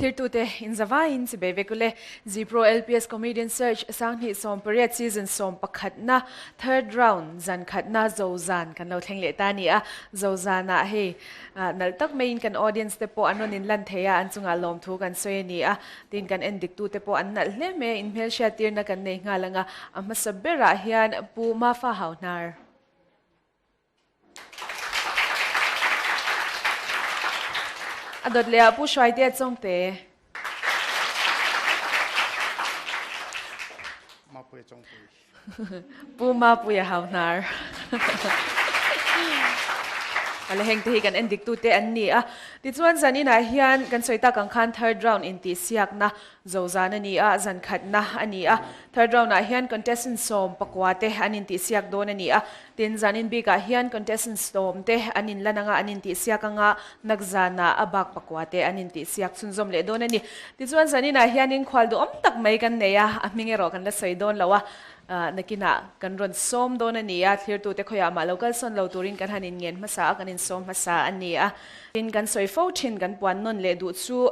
Thlirtute in zavaiin chibei vek ule. Zipro LPS Comedian Search Sanghnih 18 Season 11na Third Round zan khatna zo zan kan lo thleng leh ta a ni a. Zo zanah hei nalh tak maiin kan audience te pawh an rawn inlan thei a, an chungah lawmthu kan sawi a ni a. Tin kan en diktute pawh an nalh hle mai a, inhmelhriattirna kan nei nghal ang a. A hmasa berah hian Pu Mafa Hauhnar. A dawt leh ah Pu Hruaitea Chawngte. Mapuia Chawngpui. Pu Mapuia Hauhnar. Ale heng te hi kan en dik tu te an ni a. Tichuan zanin ah hian kan sawi tak ang khan third round intihsiakna Zozan a ni a, zan khatna a ni a. Third round ah hian contestant 14 te an intihsiak dawn a ni a. Tin, zanin bikah hian contestant 10 te an inlan anga an intihsiak anga nak zanah a bak pakua te an intihsiak chhunzawm leh dawn a ni. Tichuan zaninah hianin khual duhawm tak mai kan nei a, a hming erawh kan la sawi dawn lo a. Nakinah kan rawn sawm dawn a ni a, thlirtute khawiah mah lo kalsawn lo turin kan han inngen hmasa a, kan insawm hmasa a ni a. Tin, kan sawi fo thin kan puan nawn leh duh chu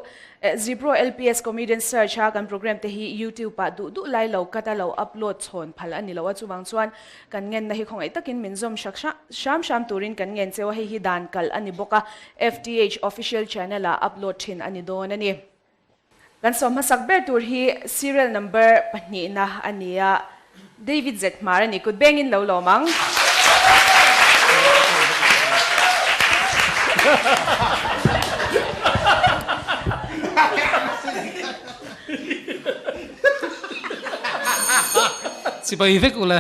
Zipro LPS Comedian Search a kan program te hi YouTube ah duh duh lai lo cut a lo upload chhawn phal a ni lo a, chuvang chuan kan ngenna hi khawngaih takin min zawm hrak hram hram turin kan ngen cheu a, hei hi dan kalh a ni bawk a, FTH Official Channel ah upload thin a ni dawn a ni. Kan sawm hmasak ber tur hi serial number pahnihna a ni a, David Zethmar a ni, kut bengin lo lawm ang. Chibai vek ule.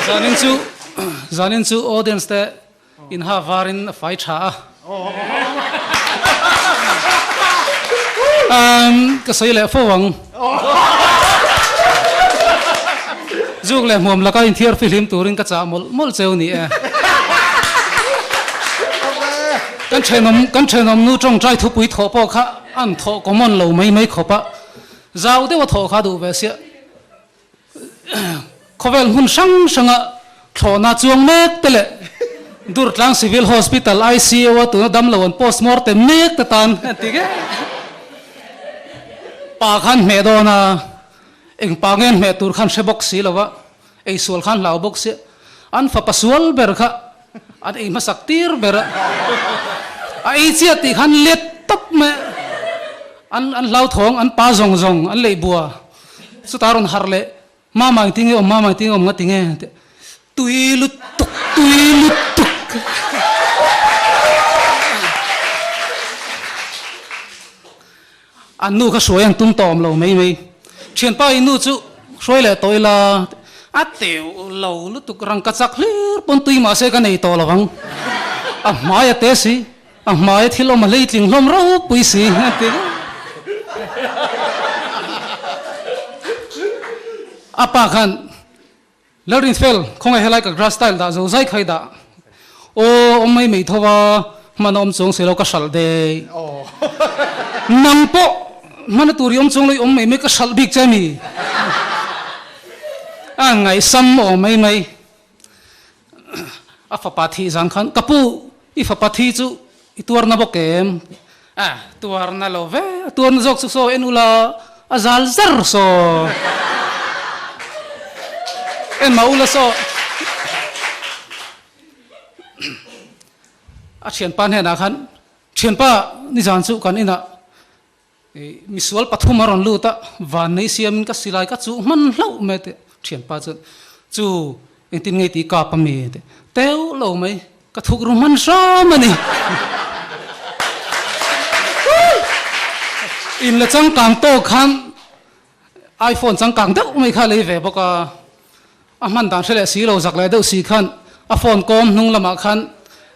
Zanin chu zanin chu audience te In ha varin a fai tha a. Um, ka sawi leh fo ang. Zuk leh hmuam laka inthiar fihlim turin ka chah mawlh mawlh cheu ni e. Kan thenawm kan thenawm nu tawngtai thupui thawh pawh kha an thawh common lo mai mai khawp a. Zau deuha thawh kha duh ve sia. Khawvel hmun hrang hranga thlawhna chuang mek te leh Durtlang Civil Hospital ICU a tuna damlo an postmortem mek te tan an ti ngei. Pa khan hmeh dawn a, eng pa nge an hmeh tur khan hre bawk si lo va, ei sual khan hlau bawk sia. An fapa sual ber kha an ei hmasak tir ber a, a ei chiah tih khan let tawp mai a, an hlauthawng an pa zawng zawng an leih bua. Chutah rawn harh leh, Mama engtin nge awm, mama engtin nge awm nga ti nge? Tih tui lutuk, tui lutuk. An nu kha hruai an tum tawh awm lo mai mai. Thianpa i nu chu hruai leh tawh ila a teuh lo lutuk, rangka chak hlir pawn tui mahse ka nei tawh lo ang. A hmai a te si. A hmaia thil awm a hleitling hlawm ropui si a ti. A pa khan, Lalrinfel, khawngaih helai ka grass tile dah zo zai khai dah. Aw, awm mai mai tho a, hman a awm chuang si lo ka hralh dei. Nang pawh hman a tur i awm chuang lo i awm mai mai ka hralh bik che mi. A ngaihsam aw mai mai. A fapa thih zan khan, Ka pu, i fapa thi chu i tuarna bawk em? A, tuarna lo ve, a tuarna zawk chu saw en ula, a zal zar saw. En mah ula saw. A thianpa hnenah khan, Thianpa, nizan chu kan inah Misual pathum a rawn lut a, van nei siamin ka silai ka chuh hman hlauh mai teh thianpa chuan chu engtin nge tih kap a mi teh teuh lo mai ka thuk ru hman hram a ni. In la changkang tawk khan iPhone changkang deuh mai kha lei ve bawk a, A hman dan hre leh si lo, zak leh deuh si khan a phone kawm hnung lamah khan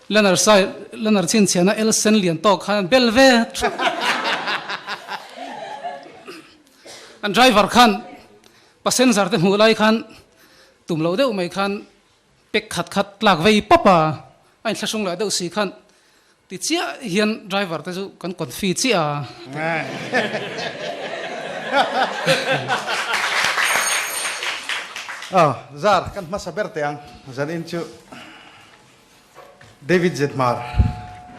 Leonard Sai, Leonard chhinchhiahna elsen lian tawk khan an bel ve thup. An driver khan passenger te hmuh lai khan tum loh deuh mai khan pack khat khat tlak vei pawp a, a inthlahrung leh deuh si khan ti chiah hian driver te chu kan confi chiah a. Aw, zar kan hmasa ber teh ang, zanin chu David Zethmar.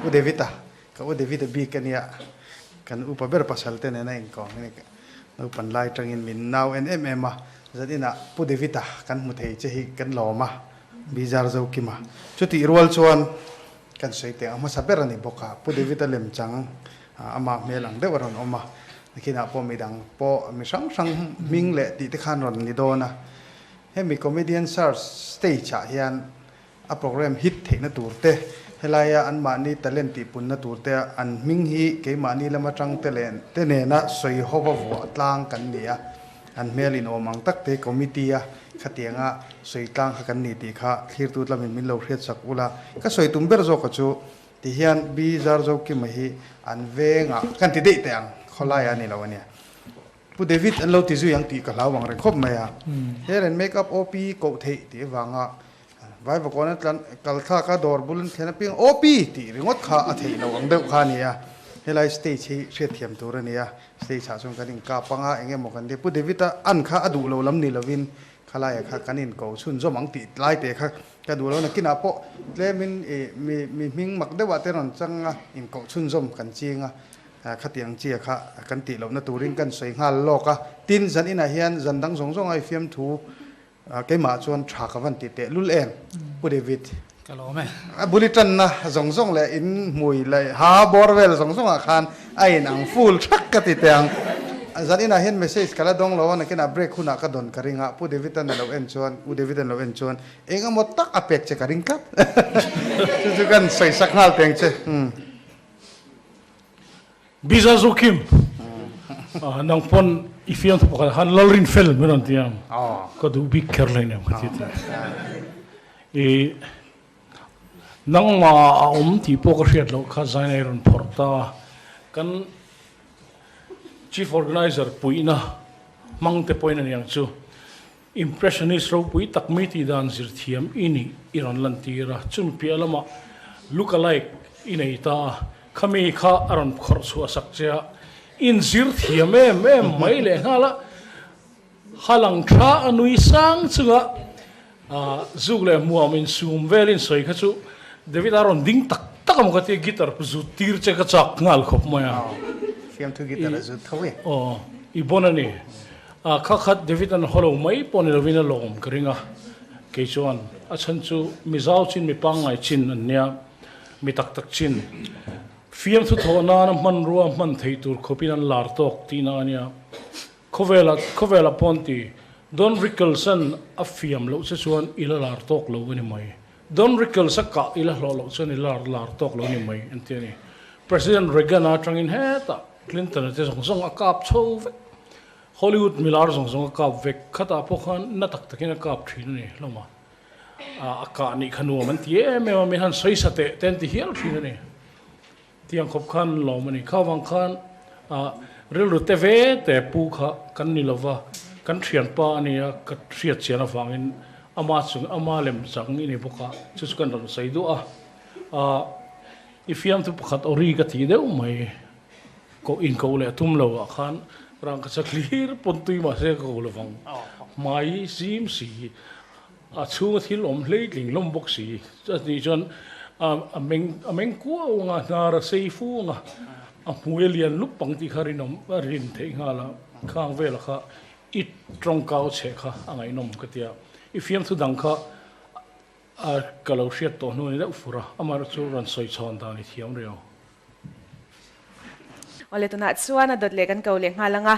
U David-a, ka U David-a bik a nia, kan upa ber pasal te nena inkawm hi naupan lai tangin min nau en em em a, zan inah Pu David-a kan hmu thei che hi kan lawm a, Bizar Zokima. Chutih rual chuan kan sawi teh ang hmasa ber a ni bawk a, Pu David-a lemchang amah hmel ang deuh a rawn awm a, nikhinah pawh midang pawh mi hrang hrang hming leh tih te khan rawn ni dawn a, hemi Comedian Search stage ah hian a program hit theihna tur te, helaia anmahni talent tihpunna tur te an hming hi keimahni lama tang te leh te nena sawi hova vuah tlang kan ni a, an hmel inawm ang tak te committee a khatianga sawi tlang kha kan ni tih kha thlirtu tlamin min lo hriatsak ula. Ka sawi tum ber zawka chu tihian Bi Zarzokima hi an vengah kan ti daih teh ang, khawlaiah a ni lo ania. Pu David an lo ti zui ang tih ka hlau ang reng khawp mai a, hair and make up OP koh theih tih avanga Vaivakawn a tlan kal thlak a dawr bul an thlen apiang OP tih ringawt kha a theih loh ang deuh kha a ni a, helai stage hi hriatthiam tur a ni a, stage ah chuan kan inkap ang a, eng emaw kan ti. Pu David a an kha a duh lo lam ni lovin khalaiah kha kan inko chhunzawm ang tih lai te kha ka duh lo. Nakinah pawh tlemin ih mi mi hming mak deuhah te rawn chang a, inkoh chhunzawm kan ching a. Khatiang chia kha kan tih lohna turin kan sawi nghal lawk a, tin zan inah hian zan dang zawng zawng a i fiamthu keimah chuan tha ka van ti teh lul em Pu David. Ka lawm e. A buli tanna zawng zawng leh in hmui leh ha bawr vel zawng zawngah khan a in ang full thak ka ti teh ang. Zan inah hian message ka la dawng lo a, nakinah break hunah ka dawn ka ring a, Pu David an a lo en chuan, U David an lo en chuan eng emaw tak a pek che ka ring tlat. Chu chu kan sawi sak nghal teng che. Biza Zukim, nang pawn i fiamthu pakhat khan Lalrin fel min rawn ti ang, ka duh bik kher hlei nem ka ti ta. I nangmah a awm tih pawh ka hriat loh kha Zainai rawn phawrh ta a, kan Chief Organizer puihna hmang te pawhin a ni ang chu. Impressionist ropui tak mi tih dan zir thiam i nih i rawn lantir a, chumi piah lamah look alike i nei ta a, khami kha a rawn khawrh chhuah sak che a, inzir thiam em em mai leh nghal a, halang tha a nui sang chunga zuk leh hmuam insum velin sawi kha chu David a rawn ding tak tak a maw ka tia guitar zut tir che ka chak nghal khawp mai a. Fiamthu guitar a zut tho e. Aw, i bon a ni. A kha khat David an haw lo mai pawh ni lovin a lawm ka ring a, kei chuan a chhan chu mi zau chin mi pangngai chin an nia, mi tak tak chin fiamthu thawh nana hmanrua hman thei tur khawpin an lar tawk tihna a nia. Khawvela khawvela pawn ti Don Rickles an a fiam loh che chuan i la lar tawk lo a ni mai. Don Rickles a kah i la hlawh loh chuan i la lar tawk lo a ni mai an ti a ni. President Reagan a atangin hetah Clinton a te zawng zawng a kap chho vek. Hollywood milar zawng zawng a kap vek khatah pawh khan na tak takin a kap thin a ni hlawm a, a kah nih kha nuam an ti em em a, min han sawi sa teh te an ti hial thin a ni. Tiang khawp khan an lawm a ni. Kha vang khan rilru te ve te pu kha kan ni lova, kan thianpa a nia ka hriat chian avangin ama chung ama lem chang i ni bawk a, chu chu kan rawn sawi duah a. I fiamthu pakhat awri ka tih deuh mai. Koh in koh leh tum lo ah khan rangka chak hlir pawn tui mahse ka ko lovang. Hmai zim si, a chhunga thil awm hlei tling hlawm bawk si. Chutih chuan a meng a meng kuau ang a, hnar a sei fu ang a, a hmui a lian lup ang tih kha rinawm a rin theih nghal a. Khang velah kha i tawngkau chheh kha a ngaihnawm ka ti a. I fiamthu dang kha a ka lo hriat tawh hnu a ni deuh fur a, amaherawhchu chu rawn sawi chhawn dan i thiam riau. Awle tunah chuan a dawt leh kan ko leh nghal ang a,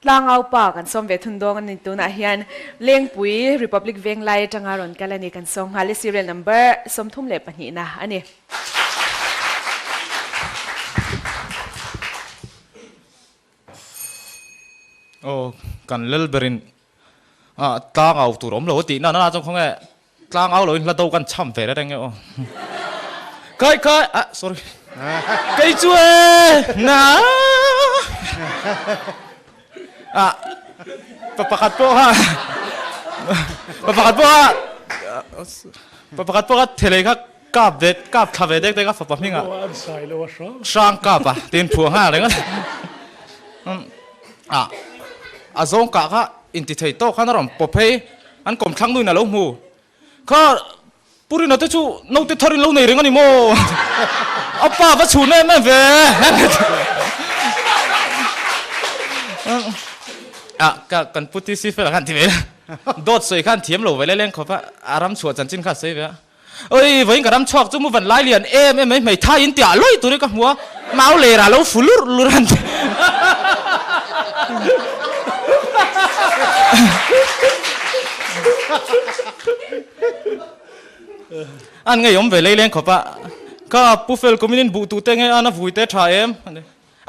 Tlangau pa kan sawm ve thun dawng a ni tunah hian Lengpui Republic Venglai atanga rawn kal a ni kan sawm nghal e serial number 32 na a ni. Aw kan lel berin ah tlangau tur awm lo a tih na na chuan khawnge tlangau lo in hla do kan cham ve reng e aw kai kai ah sorry kei chu e na ah pa pakhat pawh kha pa pakhat pawh kha pa pakhat pawh kha thelei kha Kap ve, kap thla ve dek dek a fapa hmingah hrang kap a tiin phuah nghal reng a ni. Ah, a zawng kah kha inti thei tawk khan a rawn pawp phei, an kawmthlang nuin a lo hmu. Kha Pu Rina te chu naute thar in lo nei reng a ni maw? A pa va chhun em em ve. Ah, ka kan pu TC fel ah khan ti ve la. Dawt sawi khan thiam lo ve le leng khawp a, a ram chhuah chanchin kha a sawi ve a. Oi, vawiin ka ram chhuak chu mu van lai lian em em mai, hmeithai in tiah lawi turin ka hmu a, mau ler ah lo fu lurh lurh a an ti. An ngeiawm ve lei leng khawp a, ka pu fel kum in in buh tute nge an a vui te tha em?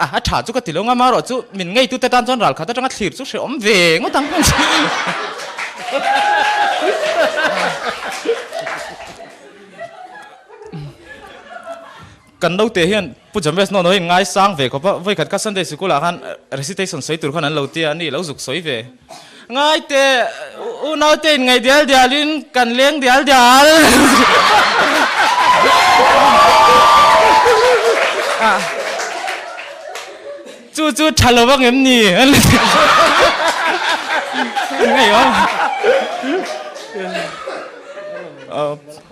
A, a tha chu ka ti lo ngam a, chu min ngeitute tan chuan ral khat atanga thlir chu hrehawm ve ngawt ang. Kan naute hian Pu James Nono hi ngaisang ve khawp a, vawikhat kha Sunday Sikul ah khan recitation sawi tur khan an lo ti a, ani lo zuk sawi ve. Ngaite, unaute in ngaih dial dial in kan leng dial dial. Chu chu tha lo vang em ni? Ngei awm.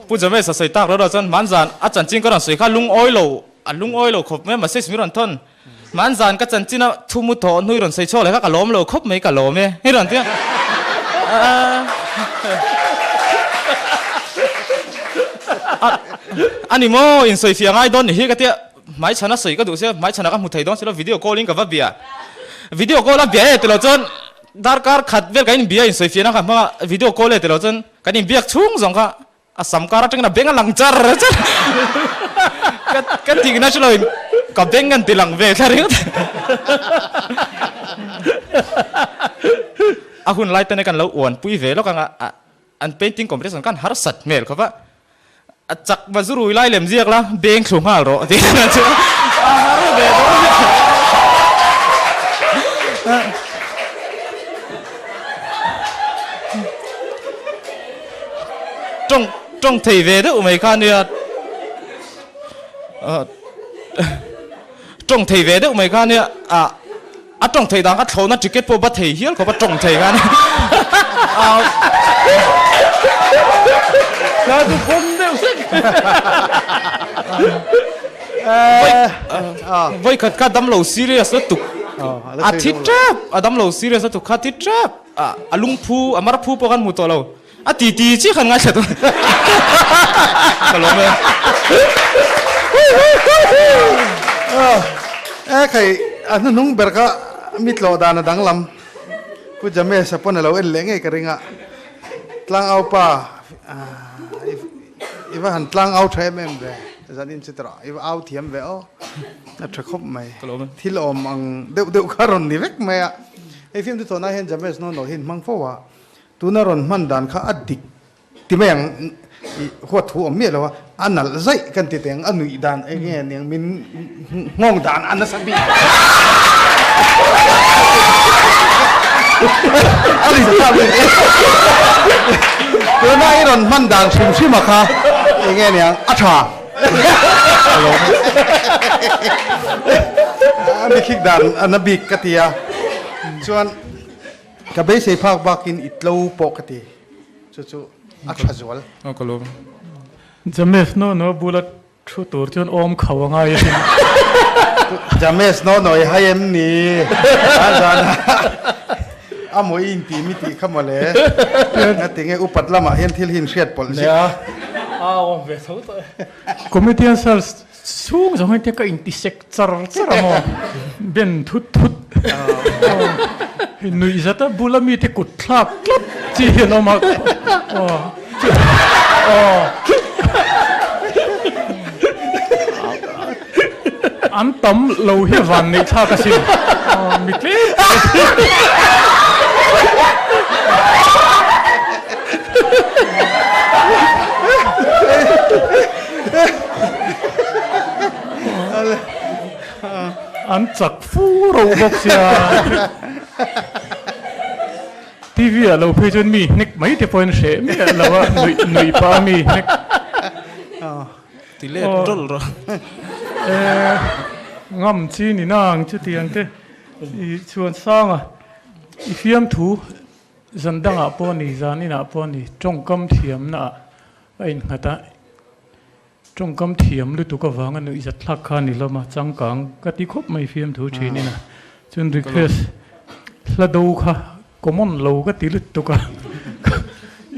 Pu James a sawi tak ro ro chuan hmanzan a chanchin ka rawn sawi kha lungawi lo, a lungawi lo khawp mai a, message min rawn thawn. Hmanzan ka chanchin a thu mu thawh hnui rawn sawi chhuak leh kha ka lawm lo khawp mai ka lawm e hei rawn ti a. A ni maw insawi fiah ngai dawn ni hi ka tia hmaichhana sawi ka duh sia hmaichhana ka hmu thei dawn silo video call in ka va bia video call a bia e tilo chuan darkar khat vel kan inbia insawi fiahna kha hmanga video call e tilo chuan kan inbiak chhung zawng kha A sam kar atangin a beng a lang char char. Ka ka tikna chu loin ka beng an ti lang ve thla ringawt. A hun lai tane kan lo uan pui ve lawk anga an painting competition khan harsat hmel khawp a. A chak va zu rui lai lem ziak la beng thlu nghal rawh tih chu a har ve dawn. Tawng tawng thei ve deuh mai kha nia tawng thei ve deuh mai kha nia ah a tawng thei dan kha thlawhna ticket pawh va thei hial khawp a tawng thei kha nia Ka chu pawm deuh hlek. Vawikhat kha damlo serious lutuk a thi tep a damlo serious lutuk kha thi tep a lungphu a marphu pawh khan hmu tawh lo a ti ti chiah khan ngaithla tawh ka lawm e. E khai a hnuhnung ber kha mi tlawh dan a danglam Pu James-a pawn a lo en leh ngei ka ring a tlangau pa I va han tlang au tha em em ve, zan in chu tawh i va au thiam ve aw, a tha khawp mai. Thil awm ang deuh deuh kha rawn ni vek mai a. Hei film chu tawh na hian James Nono hi an hmang fo a, tuna rawn hman dan kha a dik ti mai ang i huat thu awm miah lo a, a nalh zaih kan ti teh ang, a nuih dan eng nge aniang min nghawng dan a nasa bik. A rin thlak bik e. Tuna i rawn hman dan hrim hrim a kha eng nge niang a tha. A mikhik dan a na bik ka ti a, chuan ka beisei phak bakin i tlo pawh ka ti chu chu a tha zual. James no no bula Thu tur chuan awm kho a ngai asin. James no no i hai em ni? A zan a a mawi in ti mi tih kha mawle. Nga ti nge upat lamah hian thil hi in hriat pawlh zia. Nia, a awm ve tho tawh e. Comedian Search chhung zawng hian ka inti sek char char a maw? Ben thut thut. Nuih zata bula mite kut thlak tlat chi hi an awm a. An tam lo hi van neih thlak asin. Mi tlem tlem. An chak fu ro bawk sia. TV ah lo phei chuan mi hnek mai te pawhin hreh miah lo a, nuih nuih pah a mi hnek. Ti let rawlh rawh. Eh, ngam chi ni nang chutiang te i chhuan sang a, i fiamthu zan dangah pawh a ni, zan inah pawh a ni, tawngkam thiamna ah. a innghat a, tawngkam thiam lutuk avanga nuihzat thlak kha ni hlawm a, changkang ka ti khawp mai fiamthu thinin a, chuan request hla do kha common lo ka ti lutuk a,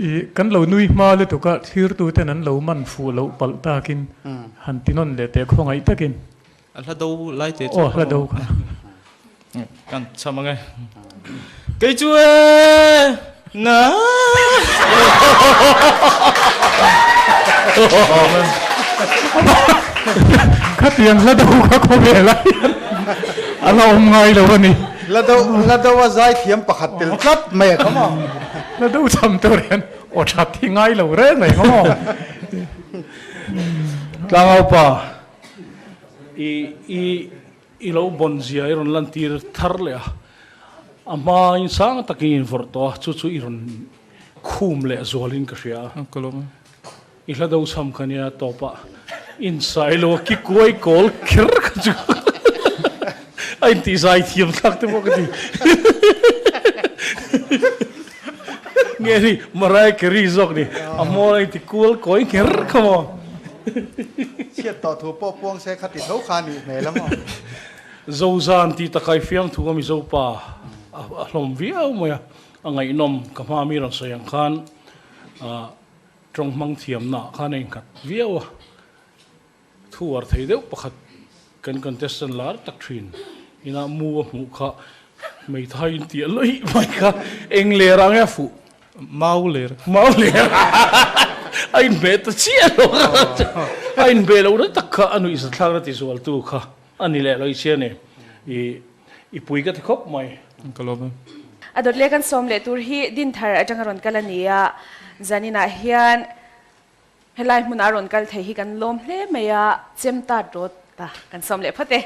ih kan lo nui hma lutuk a, thlirtu ten an lo man fuh loh palh takin han ti nawn leh teh khawngaih takin. A hla do lai te chu. Aw hla do kha. Kan cham ang e. Kei chu e na. Khatiang hla do kha khawvel ah hian a la awm ngai lo a ni. Hla do hla do a zai thiam pakhat tel tlat mai a kha maw. Hla do cham tur hian aw that hi ngai lo reng mai kha maw. Tlangaupa. I i i lo bawn zia i rawn lantir thar leh a, a hma in sang takin i invawrh tawh a, chu chu i rawn khum leh zualin ka hria a. I hla do chham kha nia tawpah insai lo a ki kuai kawl kher kha chu a intihzai thiam thlak te pawh ka ti. Nge ni Mariah Carey zawk ni a hmawr a inti kual kawi kher kha maw. Chhiat tawh thu pawh puang se kha ti tho kha nih hmel a maw. Zozan tih takai fiamthu a Mizo pa a hlawm viau mai a, a ngaihnawm ka hma mi rawn sawi ang khan tawng hmang thiamna ah khan a inkhat viau a. Thu ar thei deuh pakhat kan contestant lar tak thin ina mu a hmuh kha hmeithai in tih a lawih mai kha eng ler ang e a fuh? Mau ler. Mau ler a inhmeh ta chiah lo a inhmeh loh na tak kha a nuih zathlak na ti zualtu kha a ni leh lo i chian e i i pui ka ti khawp mai. Ka lawm e. A dawt leh kan sawm leh tur hi Dinthar atanga rawn kal a ni a, zaninah hian Helai hmunah rawn kal thei hi kan lawm hle mai a, chem tat rawt ta kan sawm leh phawt e.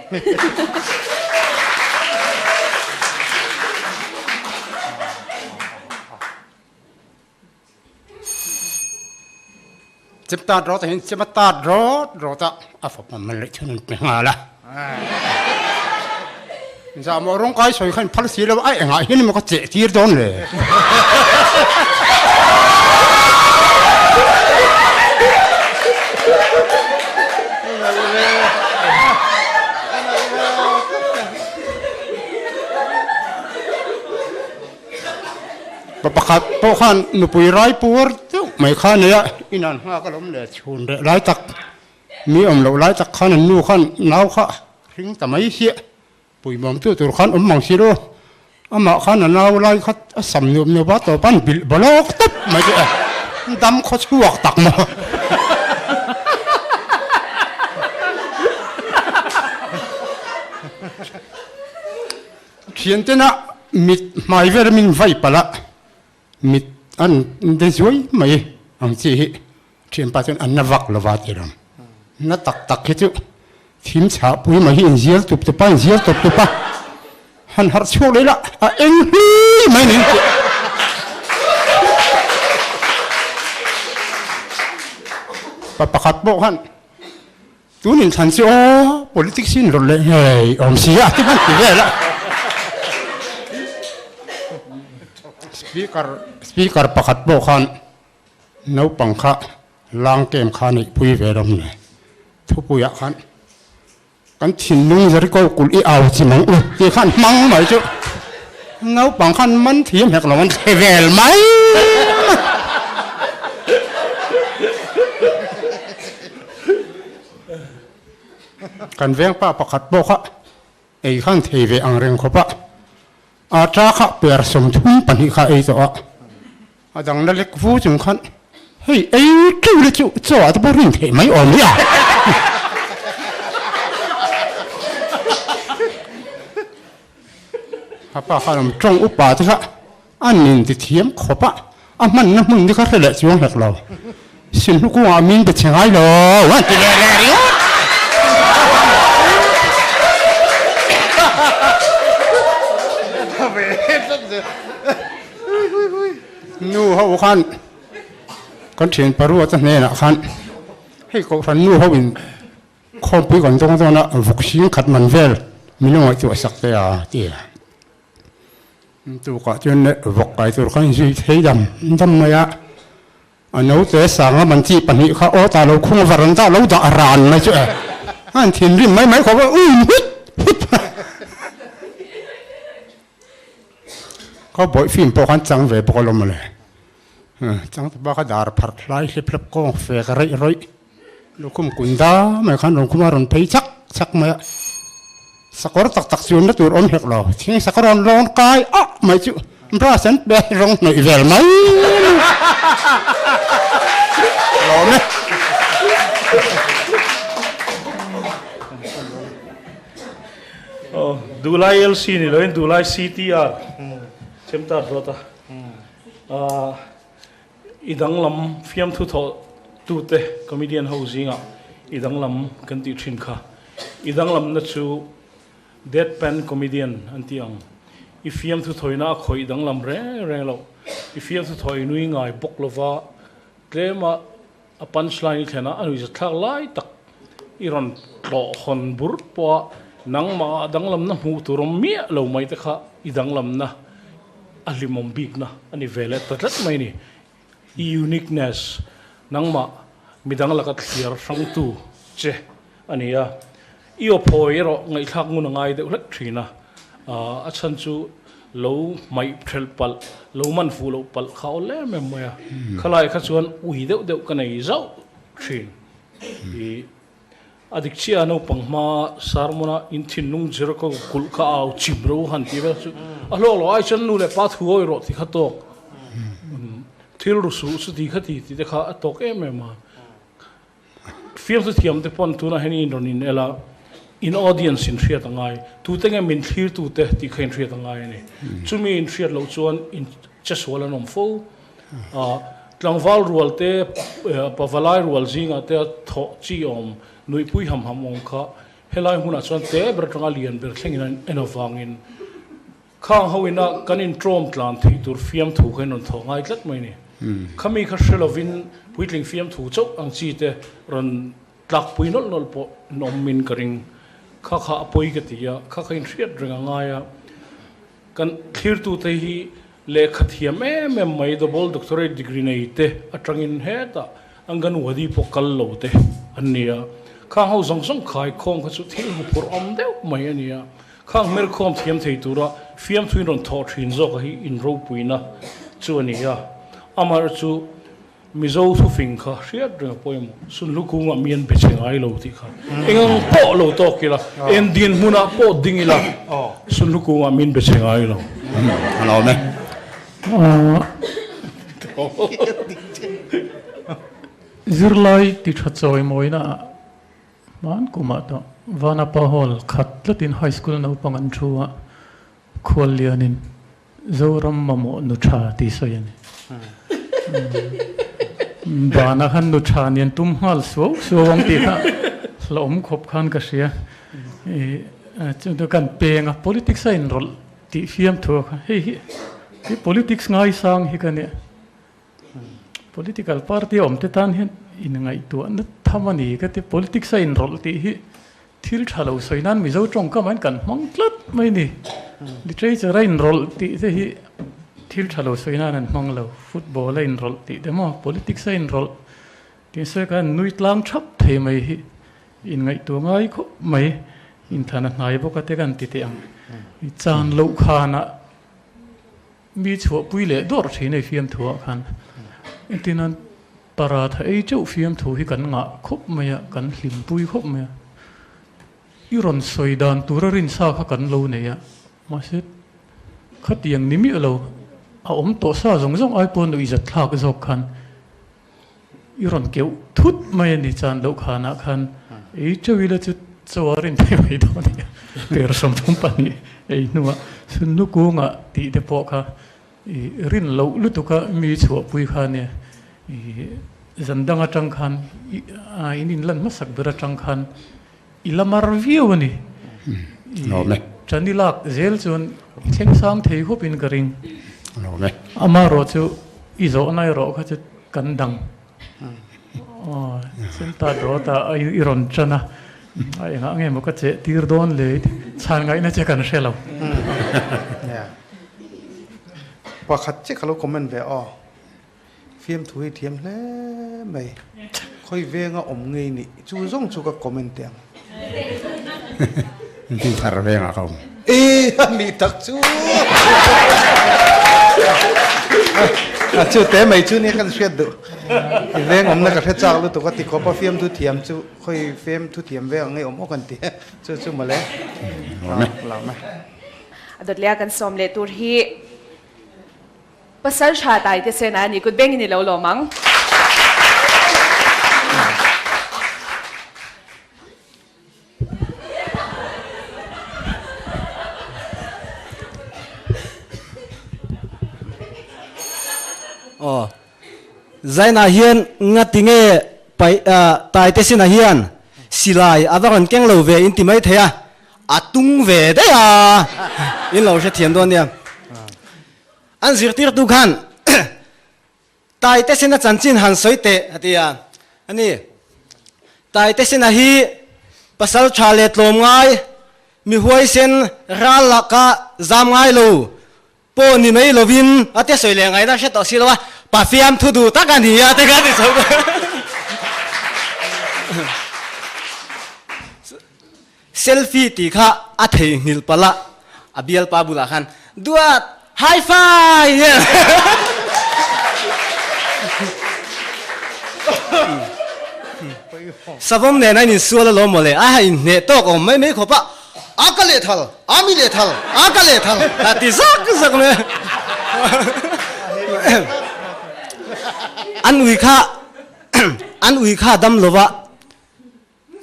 Chem tat rawt ah hian chem a tat rawt rawt a, a fawp a man leh thun an pe nghal a. Zahmawh rawngkai sawi khan phal si lo a, engah hian emaw ka cheh tir dawn le? Pa pakhat pawh khan nupui rai puar deuh mai kha a nei a, inah an nghak alawm le chhun reh lai tak. Mi awm loh lai tak khan an nu khan nau kha hring ta mai hiah puimawm tu tur khan awm mang si lo. Amah khan a nau lai kha a sam nuap nuap a tawp a an bilh balawk tawp mai chu e dam khaw chhuak tak maw. Thiantena mit hmai vel min vai palh a. Mit an de zuai mai ang chi hi thianpa chuan an na vak lova ti ram. Na tak tak hi chu thim chhah pui mai hi inzial tup tup a, inzial tup tup a, han harh chhuak leh la a eng hlui mai niin tih. Pa pakhat pawh khan Tun inthlan chu aw politics in rawn leh ngei awm si a ti hman ti vel a. Speaker speaker pakhat pawh khan naupang kha lang kem kha neih pui ve rawm le. Thupuiah khan kan thinlung Jericho kulh i au chi mang u tih khan hmang mai chu naupang khan man thiam hek lo an thle vel mai. Kan veng pa pakhat pawh kha ei khan thei ve ang reng khawp a, ata kha per 32 kha ei tawh a, a dang la lek vu chung khan hei ei teuh le chu chaw ah te pawh rin theih mai awm hi a. A pa khan awm tawng upa te kha A nin ti thiam khawp a, a hmanna hmun te kha hre leh chuang hlek lo. Sinhlu kungah min be che ngai lo a ti leh leh ringawt. Nu ho khan kan thian parua te hnenah khan hei kohhran nu ho in khawmpui kan dawng dawn a, vuk hring khat man vel min lo ngaihtuah sak te a ti a. Tukah chuan leh vawk kai tur khan zui thei dam dam mai a. A naute sanga man chi pahnih kha aw ta lo khung varanda lo dah ran mai chu e. An thinrim mai mai khawp a, um hut hut. Ka bawih film pawh khan chang ve bawk alawm mawle. Chang ta bak a dar pharh hlai hlep hlep kawng fek reih rawih. Lukhum kun da mai khan rawn khum a rawn phei chak chak mai a. Sakawr tak tak chuan na tur awm hek lo. Thing sakawr rawn lawn kai ah mai chu brush an pe rawng hnawih vel mai. Lawm e. Duhlai LC ni loin Duhlai CTR chem tar dawt a. I danglam fiamthu thawh tute comedian ho zingah i danglam kan tih thin kha. I danglamna chu deadpan comedian an tih ang. I fiamthu thawina a khawih danglam reng reng loh. I fiamthu thawh i nui ngai bawk lova tlema a punchline i thlen a, a nuihzatthlak lai tak i rawn tlawh hawn bur pawh a, nangmah ah danglamna hmuh tur awm miah lo mai te kha i danglamna a hlimawm bikna a ni ve leh ta tlat mai a ni. I uniqueness, nangmah midang laka thliar hrangtu che a ni a, i aw phawi erawh ngaihthlak ngun a ngai deuh hlek thin a, a chhan chu lo hmaih thelh palh, lo man fuh loh palh kha awl em em mai a, khalai kha chuan ui deuh deuh ka nei zauh thin. I a dik chiah a naupang hma sermon a in thinlung Jericho kulh kha au chim ro han tih vel chu a hlawk lo ai chuan nu leh pa thu awi rawh tih kha tawk thil ru suh chu ti kha ti tih te kha a tawk em em a. Fiamthu thiam te pawn tunah hian in rawn in el a, in audience in hriat a ngai, tute nge min thlir tute tih kha in hriat a ngai a ni. Chumi in hriat loh chuan in chesual an awm fo. Tlangval rual te, pavalai rual zingah te thawh chi awm, nuihpui ham ham awm kha helai hmunah chuan te ber atanga lian ber thlengin an en avangin Khang ho ina kan intrawm tlan theih tur fiamthu kha in rawn thawh ngai tlat mai ni. Khami kha hre lovin puitling fiamthu chauh ang chi te rawn tlakpui nawlh nawlh pawh in awm in ka ring. Kha kha a pawi ka ti a, kha kha in hriat reng a ngai a. Kan thlirtute hi lehkha thiam em em mai double doctorate degree nei te atangin hetah Anganwadi pawh kal lo te an ni a. Khang ho zawng zawng khaikhawm kha chu thil huphurh awm deuh mai a ni a. Khang hmerkhawm thiam thei tura fiamthuin rawn thawh thin zawka hi inropuina chu a ni a. Amaherawh chu Mizo thufing kha hriat reng a pawimawh. Sunhlu kungah mi an be che ngai lo tih kha engang pawh lo tawk ila, en din hmunah pawh ding ila, Sunhlu kungah mi an be che ngai lo. Alawm e. Zirlai ti tha chawi mawina ah Hman kumah tawh Vanapa Hall khat tlatin High School naupang an thu a, khual lianin Zoram mamawh nu tha tih sawi a ni. Banah khan nu tha nen tum nghal suau suau ang tih kha hlauhawm khawp khan ka hria. Chu chu kan peng a, politics a inrawlh tih fiam thu a kha hei hi politics ngaisang hi ka nia. Political party awm te tan hian inngaihtuahna tham a ni ka ti. Politics a inrawlh tih hi thil tha lo sawi nan Mizo tawngkam ah hian kan hmang tlat mai a ni. Literature a inrawlh tih te hi thil tha lo sawi nan an hmang lo. Football a inrawlh tih te maw politics a inrawlh tih sawi khan nui tlang thap thei mai hi inngaihtuah ngai khawp mai. Inthlan a hnai bawk a te kan ti teh ang. Chan loh khanah. Mi chhuahpui leh dawrh thin ei fiamthu ah khan entirnan paratha ei teuh fiamthu hi kan ngah khawp mai a, kan hlimpui khawp mai a. I rawn sawi dan tura rinsa kha kan lo nei a, mahse khatiang ni miah lo a awm tawh sa zawng zawng ai pawh nuih zat thlak zawk khan I rawn keuh thut mai a ni chan loh khanah khan ei teuh ila chu chaw a rin thei mai dawn a ni. Per 32 ei hnuah sunnu kungah tih te pawh kha i rin loh lutuk a mi chhuahpui kha nia. I zan dang atang khan in inlan hmasak ber atang khan i la mar viau a ni. I tan i lak zel chuan i thleng sang thei khawp in ka ring. Amaherawh chu i zawhna erawh kha chu kan dang. Aw Senta Dawta i rawn tan a, a engah nge maw ka cheh tir dawn le i chhan ngaihna che kan hre lo. Pakhat chiah ka lo comment ve aw. Fiamthu hi thiam hle mai. Khawi venga awm ngei nih chu zawng chu ka comment teh ang. Dinthar vengah ka awm. E a nih tak chu. A chu te mai chu nia kan hriat duh. I veng awmna ka hre chak lutuk a ti khawp a fiamthu thiam chu khawi fiamthu thiam veng ang ngei awm awk an ti chu chu mawle. Lawm e. A dawt leh a kan sawm leh tur hi. Pasal tha tai te sen a ni kut beng in i lo lawm ang. Aw. Zainah hian ngati nge pai tai te sinah hian silai a va rawn keng lo ve in ti mai thei a, a tung ve daih a, in lo hrethiam dawn nia. An zirtirtu khan Taitesena chanchin han sawi teh a ti a, a ni. Taitesena hi pasal tha leh tlawm ngai, mi huaisen ral laka zam ngai lo pawh ni mai lovin a tia sawi leh ngaihna hre tawh si lo a, pa fiam thu duh tak a ni a ti kha ti chho Selfie tih kha a theihnghilh palh a, a bialpa bulah khan Duat, high five! hian Savawm nen a insual alawm mawle, a ha inhneh tawk awm mai mai khawp a, a ka lehthal, a mi lehthal, a ka lehthal a ti zak zak mai. An ui kha an ui kha dam lova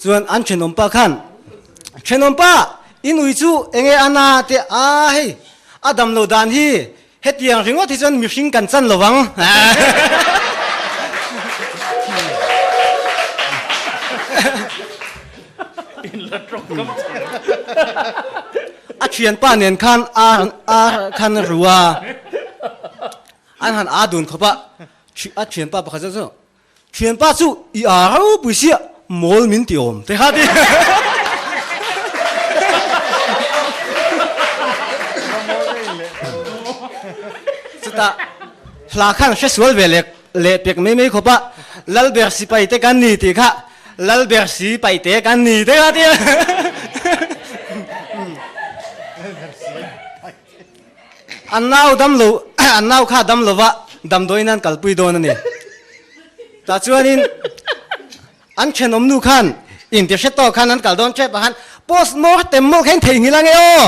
Chuan an thenawmpa khan, Thenawmpa, in ui chu enge a na teh a hei, a dam lo dan hi hetiang ringawt hi chuan mihring kan chan lo vang. A thianpa nen khan a khan rua an han a dun khawp a, a thianpa pakhat chuan Thianpa chu i aa ropui sia mawl min ti awm te kha ti. Chutah hla khan hre sual ve leh leh pek mai mai khawp a, Lalber sipai te kan ni tih kha Lalber sipai te kan ni te kha ti. An nau dam lo, an nau kha dam lova damdawiin an kalpui dawn a ni. Tah chuanin an thenawm nu khan inti hre tawk khan an kal dawn tep ah khan post mortem mawlh kha in theihnghilh ange aw.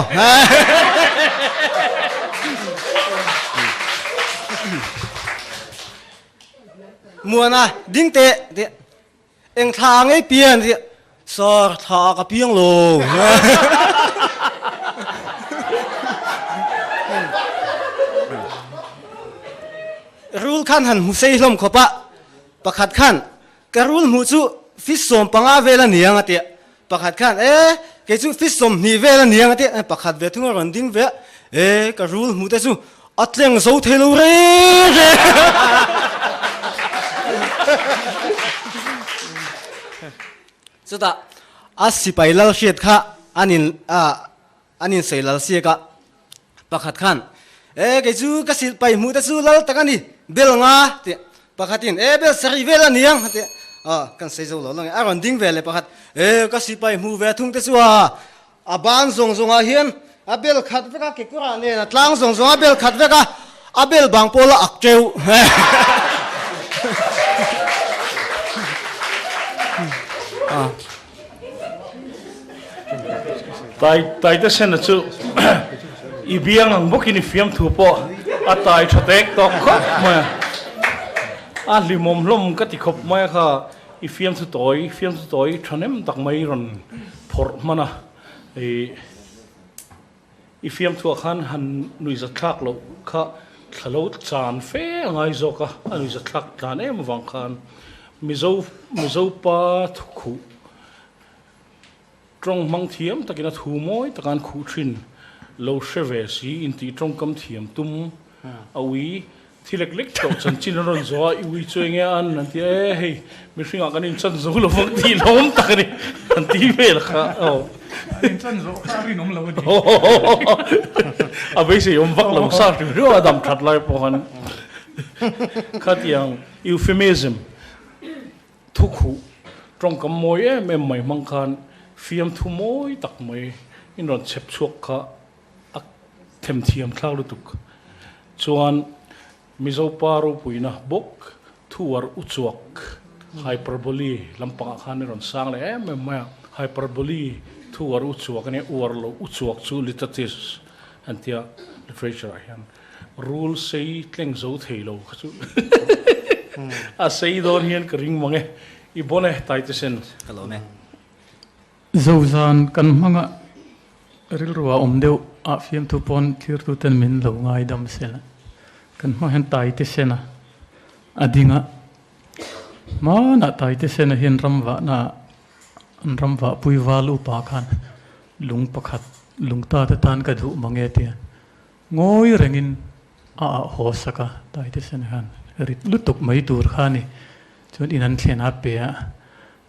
Muana ding teh tih Eng thla ngei pian ri Sir, thla ah ka piang lo. Rul khan han hmu sei hlawm khawp a, pakhat khan ka rul hmuh chu fish 15 vel a niang a tia, pakhat khan e kei chu fish 20 vel a niang a tia, pakhat ve thung a rawn ding ve a, e ka rul hmuh te chu A tleng zo thei lo reng reng. Chutah a sipai lal hriat kha an in an in sawi lal siak a, pakhat khan e kei chu ka sipai hmuh te chu lal tak a ni, bel nga tih pakhatin e bel sarih vel a ni ang a ti a, kan sawi zo lo lang e, a rawn ding ve leh pakhat e ka sipai hmuh ve thung te chu a A ban zawng zawngah hian a bel khat vek a, kekawrah nen a tlang zawng zawng a bel khat vek a, a bel bang pawh la ak teuh. Tai Taite Sena chu i biang ang bawkin i fiamthu pawh a tai tha tek tawk khawp mai a, a hlimawm hlawm ka ti khawp mai a kha. I fiamthu tawi, fiamthu tawi thahnem tak mai rawn phawrh hman a, i i fiamthuah khan han nuihzatthlak loh kha thla lo chan fe a ngai zawk a, a nuihzatthlak tlan em avang khan Mizo Mizo pa thukhuh tawng hmang thiam takin a thu mawi taka an khuh thin lo hre ve si intih tawngkam thiam tum a ui Thi lek lek tawh chanchin an rawn zawh a, i ui chu enge an an ti a, e hei mihringah kan inchan zo lo vang tih hlawm tak a ni an ti vel kha aw. An inchan zawh kha a rinawm lo a ni. A beisei awm vak lo sa hrim hrim a dam that lai pawh khan. Khatiang euphemism thukhuh tawngkam mawi em em mai hmang khan fiamthu mawi tak mai in rawn chhep chhuak kha a themthiam thlak lutuk. Chuan Mizo pa ropuina bawk thuar uchuak hyperbole lampangah khan i rawn sang leh em em mai a, hyperbole thuar uchuak a nia, uar lo uchuak chu litatis an tia literature ah hian rul sei tleng zo thei lo kha chu a sei dawn hian ka ring mang e, i bon e Taitesen. Ka lawm e. Zozan kan hmanga rilru a awm deuh a fiamthu pawn thirtuten min lo ngaidam sel a, kan hma hian taite sena a ding a, hmanah taite sena hian ramvahna ah an ramvahpui val upa khan lung pakhat lung ta te tan ka duh mange tia ngawi rengin a ah haw sak a, taite sena khan rit lutuk mai tur kha a ni chuan in an thlen a pe a.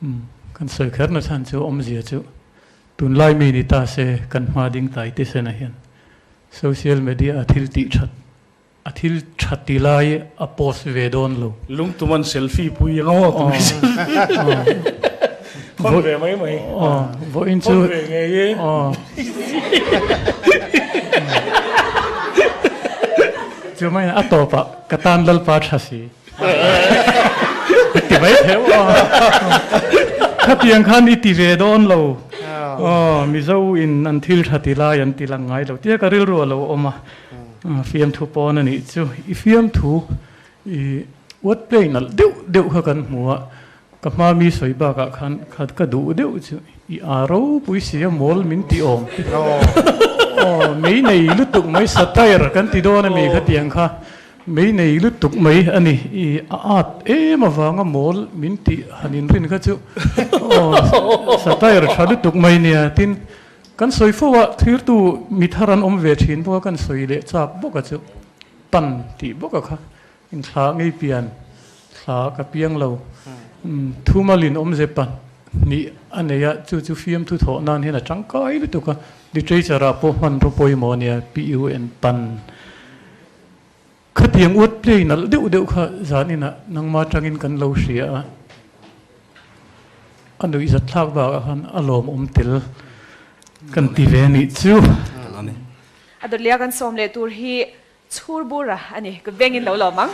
Umm, kan sawi kher na chhan chu awmzia chu tunlai mi ni ta se kan hma ding tai te sena hian social media a thil tih that a thil tha ti lai a post ve dawn lo. Lungtuman selfie pui ang aw tumi selfie phone ve mai mai. Aw, vawiin chu Phone ve ngei e. Aw. Chu mai a tawpah ka tan Lalpa tha si. Ti mai theu a. Khatiang khan i ti ve dawn lo. Aw, Mizo in an thil tha ti lai an ti lang ngai lo tia ka rilru a lo awm a. Fiamthu pawn a nih chu. I fiamthu i word play nalh deuh deuh kha kan hmu a. Ka hma mi sawi bakah khan khat ka duh deuh chu i aa ropui si a mawl min ti awm. Aw, mei nei lutuk mai satire kan ti dawn a mi khatiang kha. Mei nei lutuk mai a ni. I a at em avanga mawl min tih han inrin kha chu aw satire tha lutuk mai nia. Tin, kan sawi fo a, thirtu mi thar an awm ve thin bawk a, kan sawi leh chak bawk a chu pan tih bawk a kha inthla ngei pian thla ka piang lo. Thumalin awmze pan hnih a nei a, chu chu fiamthu thawh nan hian a tangkai lutuk a, literature ah pawh hmanraw pawimawh a nia, PUN pan. Khatiang word play nalh deuh deuh kha zaninah nangma atangin kan lo hria a, a nuihzat thlak bakah khan a lawmawm tel kan ti ve a nih chu. A dawtlia kan sawm leh tur hi chhur bura a ni, kut vengin lo lawm ang.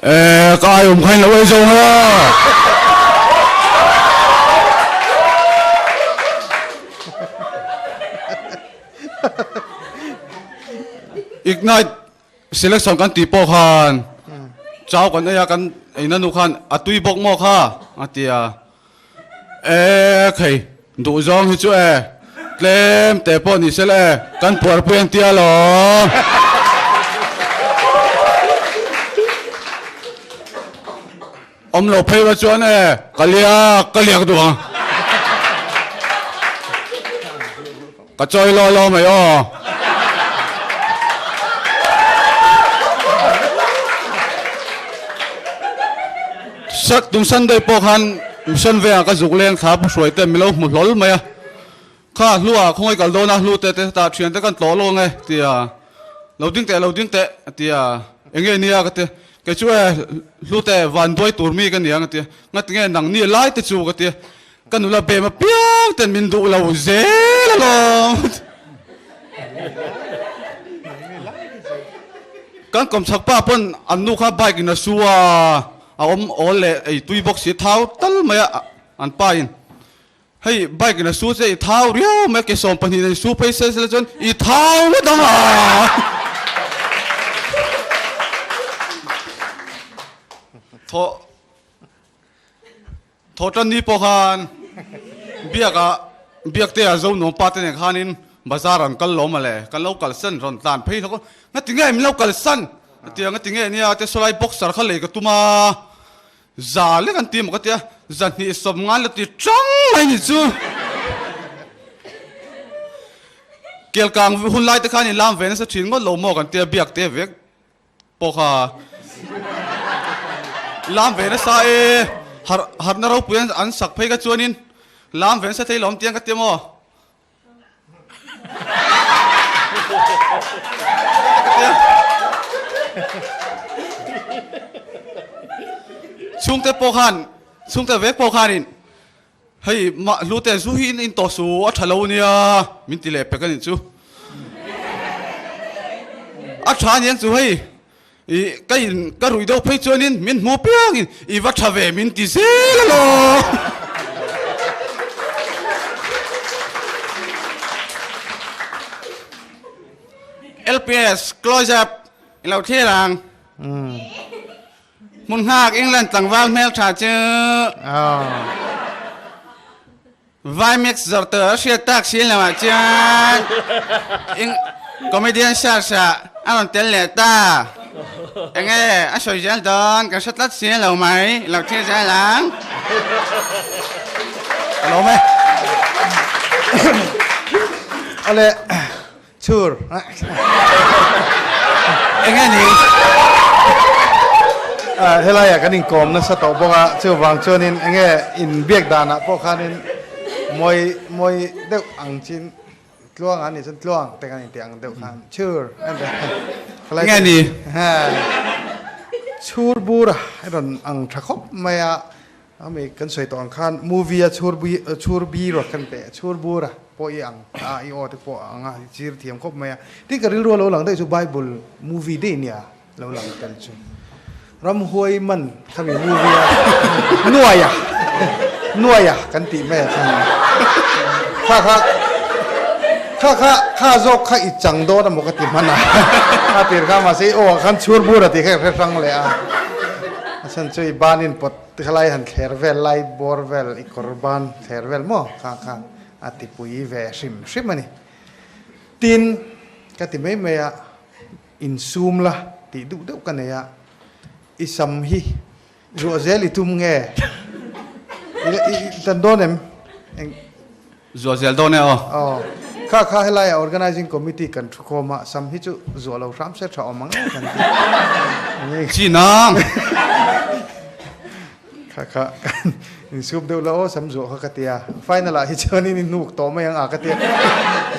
Eh, ka ai awm khain lo ei zo nga. Ignite selection kan tih pawh khan chau kan ei a kan eina nu khan a tui bawk maw kha a ti a. Eh khei duh zawng hi chu e tlem te pawh ni sela e kan puarpui an tia lawm. Awm lo phei va chuan e ka liak ka liak duh ang. Ka chawi law law mai aw. Sat tum Sunday pawh khan mission vengah ka zuk leng thla pu hruai te milo hmu hlawl mai a. Kha hlu ah khawngaih kal dawn a hlu te te tah thian te kan tlawh lawng e tia lo ding teh lo ding teh a tia enge nia ka ti kei chu e hlu te van duai tur mi ka nia ka ti ngatinge nang ni lai te chu ka ti Ka nula bem apiang ten min duh lo zel alawm. Kan kawmchhak pa pawn an nu kha bike in a su a, a awm awl leh ei tui bawk si thau tal mai a an pa in hei bike in a su che i thau riau mai a ke 12 in su phei se sela chuan i thau ngawt ang a. Thaw Thawhtan ni pawh khan biak ah biak te ah zo nuam pa te nen khanin bazar an kal lawm ale kan lo kalsan rawn tlan phei hlawk a ngati nge min lo kalsan a tia ngati nge nia te sawlai boxer kha lei ka tum a za lek an ti maw ka tia zahnih sawm ngan la ti tang mai ni chu kelkang hun lai te khan in lam ve nasa thin ngawt lo maw kan tia biak te vek Pawh kha. Lam ve nasa e, harh harhna ropui an sak phei kha chuanin lam ve nasa thei lawm tiang ka ti maw? Chhungte pawh khan chhungte vek pawh khanin hei mah hlute zu hi in in tawh su a tha lo nia min ti leh pek a nih chu. A tha aniang chu hei i ka in ka ruih deuh phei chuanin min hmu piangin i va tha ve min ti zel alawm. LPS close up i lo thlir ang. Hmun nghak England tlangval hmeltha chu Vimex zawrh tur a hriat tak si lo ah chuan comedian search ah a rawn tel leh ta. Enge a sawi zel dawn kan hre tlat si lo mai, lo thlir zel ang. Ka lawm e. Awle. Chhur. Enge ni? Helaiah kan inkawm nasa tawh bawk a, chuvang chuanin enge inbiak danah pawh khanin mawi mawi deuh ang chin tluang an nih chuan tluang te kan intih ang deuh khan chhur Enge ni? Chhur bur a rawn ang tha khawp mai a, Ami kan sawi tawh ang khan movie a chhur bi chhur bi rawt kan teh chhur bur a pawh i ang a i aw te pawh a ang a i chir thiam khawp mai a tin ka rilru a lo lang daih chu bible movie daih nia lo lang tel chu ramhuai man khami movie a nuaia nuaia kan tih mai a khan kha kha kha kha kha zawk kha i chang dawn amaw ka ti hman a a tir kha mahse i aw ah khan chhur bur a tih kha ka hre hrang leh a a chhan chu i banin pawt Tikhalai han thler vel lai bawr vel i kawr ban thler vel maw kha khan a tipui ve hrim hrim a ni. Tin, ka ti mai mai a, insum la tih duh deuh ka nei a, i sam hi zuah zel i tum nge? I tan dawn em? Eng. Zuah zel dawn e aw. Aw. Kha kha helaiah Organizing Committee kan thu khawm a, sam hi chu zuah lo hram se tha awm ang em kan ti. Chi nang. Kha kha kan insup deuh la aw sam zuah kha ka ti a. Final ah hi chuan in inuk tawh mai ang a ka ti a.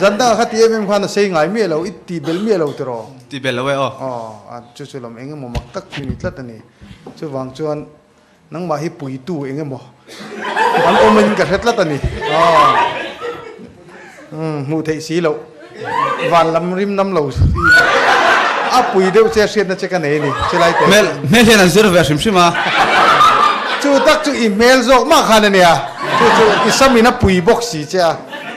Zan dangah kha ti em em khan a sei ngai miah lo, i ti bel miah lo tiraw? Ti bel lo e aw. Aw, a chu chu lam eng emaw mak tak chu ni tlat a ni. Chuvang chuan Nangmah hi puitu eng emaw an awm in ka hre tlat a ni. Umm hmuh theih si loh. Van lam rim nam lo a pui deuh che hriatna che ka nei a ni chilai te. Hmel hmel hian an zir ve hrim hrim a. Chu tak chu i hmel zawk mah khan a nia. Chu chu i sam in a pui bawk si che a.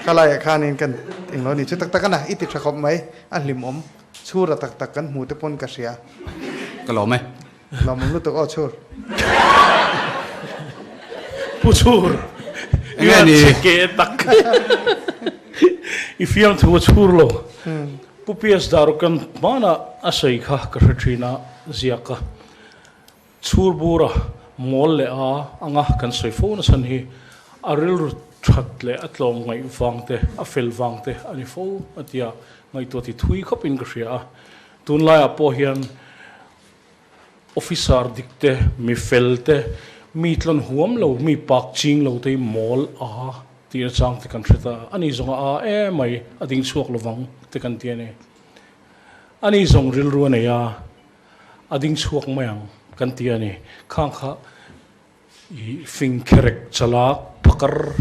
Khalaiah khanin kan englo a ni chu tak tak a na i ti tha khawp mai a hlimawm chhura tak tak kan hmu te pawn ka hria. Ka lawm e. Lawmawm lutuk aw chhur. Pu chhur. Enge ni? Che ke tak. I fiam thu a chhur lo. Pu PS Darukan hmana a sawi kha ka hre thin a ziak a. Chhur bura mawl leh a anga kan sawi fo na chhan hi a rilru that leh a tlawm ngaih vang te a fel vang te a ni fo a tia ngaihtuah ti thui khawpin ka hria a. Tunlaiah pawh hian Officer dik te, mi fel te, mi tlawn huam lo, mi pak ching lo te hi mawl a tih nachang te kan hre ta. Ani zawng a a emai, a ding chhuak lovang te kan ti a ni. Ani zawng rilru a nei a, a ding chhuak mai ang kan ti a ni. Khang kha i fing kherek chalak phakar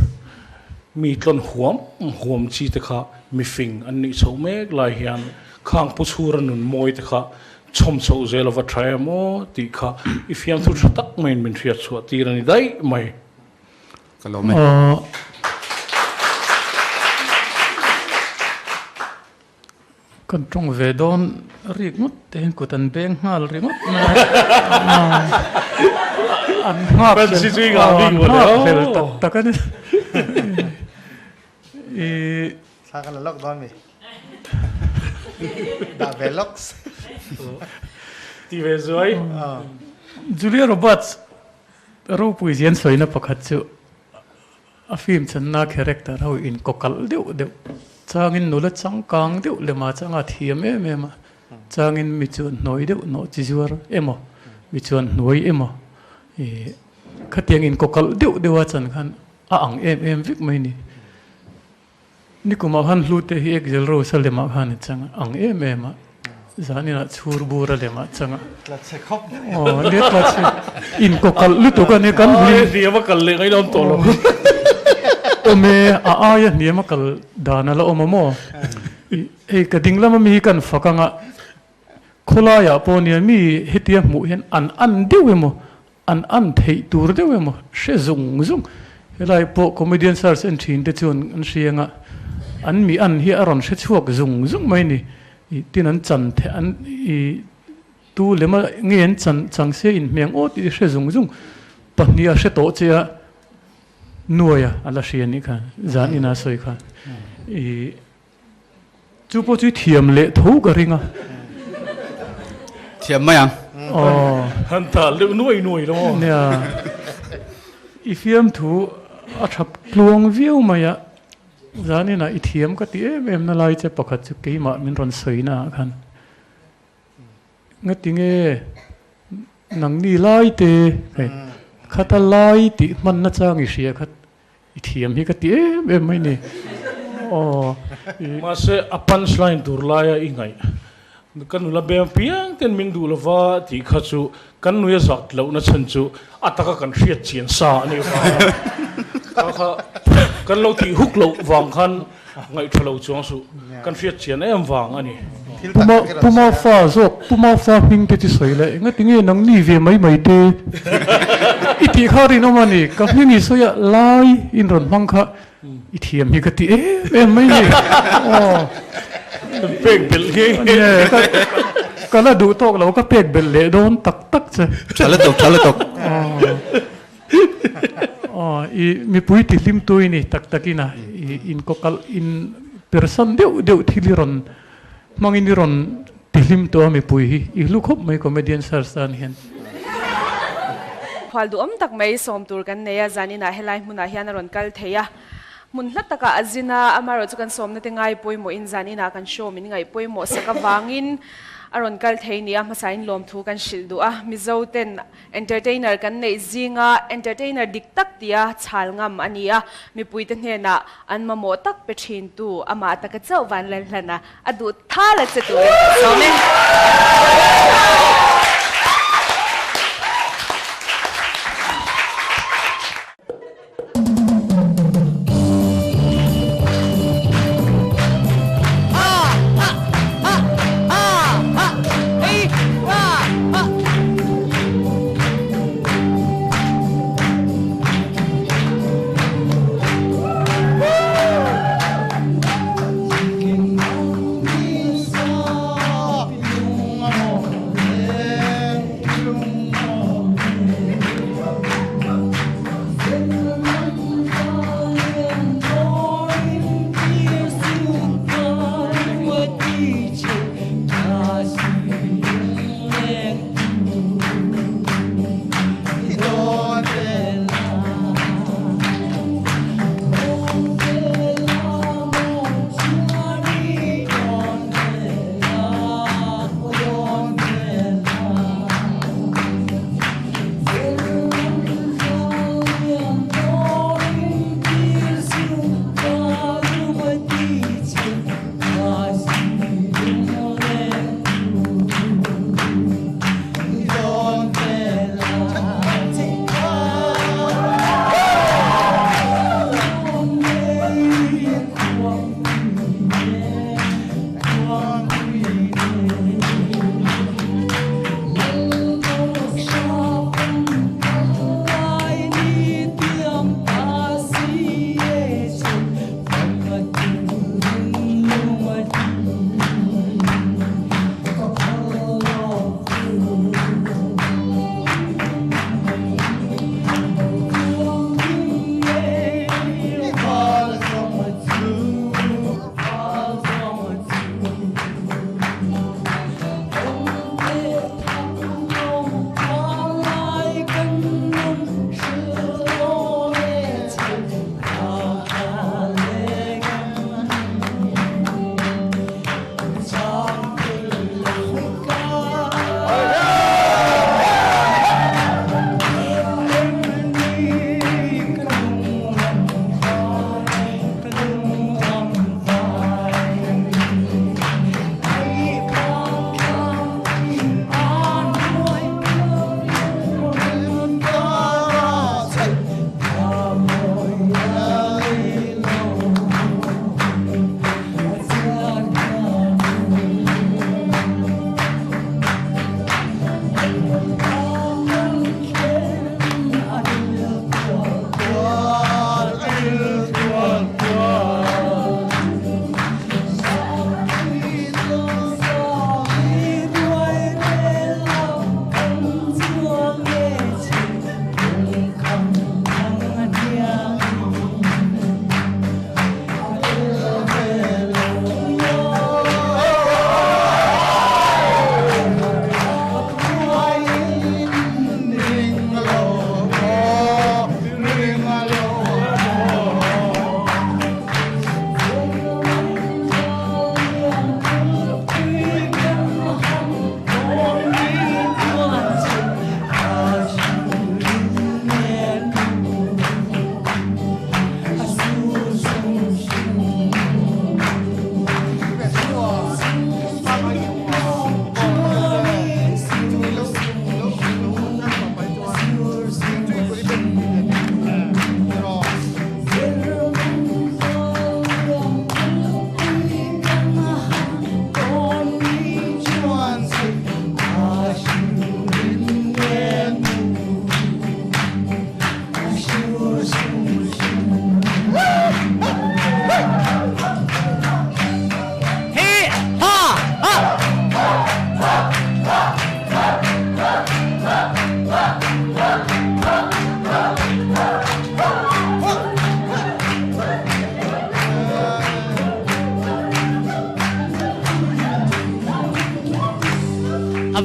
mi tlawn huam huam chi te kha mifing an nih chhoh mek lai hian khang pu chhura nun mawi te kha chhawm chhoh zel ava tha em aw tih kha i fiamthu tha tak maiin min hriat chhuah tir a ni daih mai. Ka lawm e. Kan tawng ve dawn rik ngawt te hian kut an beng nghal ringawt mai a. An nghak an nghak hlel tak tak a ni. I Thla kan la lawk dawn mi. Dah ve lawks. Ti ve zuai. Julia Roberts ropui zian sawina pakhat chu A film channa character ho in kawkalh deuh deuh changin nula changkang deuh lema changa thiam em em a, changin mi chuan hnuai deuh nawh chi zuar emaw, mi chuan hnuai emaw. I khatiang in kawkalh deuh deuh a chan khan a ang em em vek mai ni. Nikumah khan hlute hi Exel Rose a lemah khan a chang a, ang em em a, zaninah chhur bur a lemah chang a. Tla chhe khawp mai. Aw, nia tla chhe. In kawkalh lutuk a nia kan hlim. Aia hniam a kal leh ngaih lo awm tawh lo. Awm e, a aia hniam a kal dan a la awm a maw? Hei ka ding lama mi hi kan fak ang a, khawlaiah pawh nia mi hetia hmuh hian an an deuh emaw, an an theih tur deuh emaw hre zung zung. Helai pawh comedian search en thin te chuan an hria anga an mi an hi a rawn hre chhuak zung zung mai ni. I tin an chan the an i tu lema nge an chan chang se inhmeng aw tih hre zung zung pahnih a hre tawh che a nuaia a la hria nih kha zan ina sawi kha i Chu pawh chu i thiam leh tho ka ring a. Thiam mai ang. Aw. Han tal deuh nuai nuai lo maw? Nia. I fiamthu a tha tluang viau mai a, zaninah i thiam ka ti em em na lai che pakhat chu keimah min rawn sawi na ah khan ngati nge nangni lai te hei khata lai tih hman na chang i hria kha I thiam hi ka ti em em mai ni. Aw. Mahse a punch line tur laia i ngaih ka nula beng piang ten min duh lova tih kha chu kan nui a zak lohna chhan chu a taka kan hriat chian sa a nih vang a kha kha kan lo tih huk loh vang khan Ngaih tha lo chuang suh, kan hriat chian em vang a ni. Puma Puma fa zawk, Puma fa hming te chu sawi la, enga tinge nang ni ve mai mai te i tih kha rinawm a ni, ka hming i sawi a lai in rawn hmang kha i thiam hi ka ti em em mai ni. Aw. Kan pek belh nghe nghe. Nge ka ka la duh tawk lo, ka pek belh leh dawn tak tak che. Tha lutuk, tha lutuk. Aw. Aw, i mipui ti hlim tu i ni tak takin a, i inkawkalh in persan deuh deuh thil i rawn hmangin i rawn ti hlim tawh a mipui hi, i hlu khawp mai comedian search tan hian. Khual duhawm tak mai sawm tur kan nei a, zaninah helai hmunah hian a rawn kal thei a, hmun hla takah a zin a, amaherawh chu kan sawmna te ngai pawimawhin zaninah kan show min ngaih pawimawh sak avangin a rawn kal thei nia hmasain lawmthu kan hrilh duh a, Mizo ten Entertainer kan neih zinga entertainer dik tak tia chhal ngam a ni a, mipuite hnenah an mamawh tak pe thintu amah taka chauh van lal hlan a, a duh thal a che turin kan sawm e.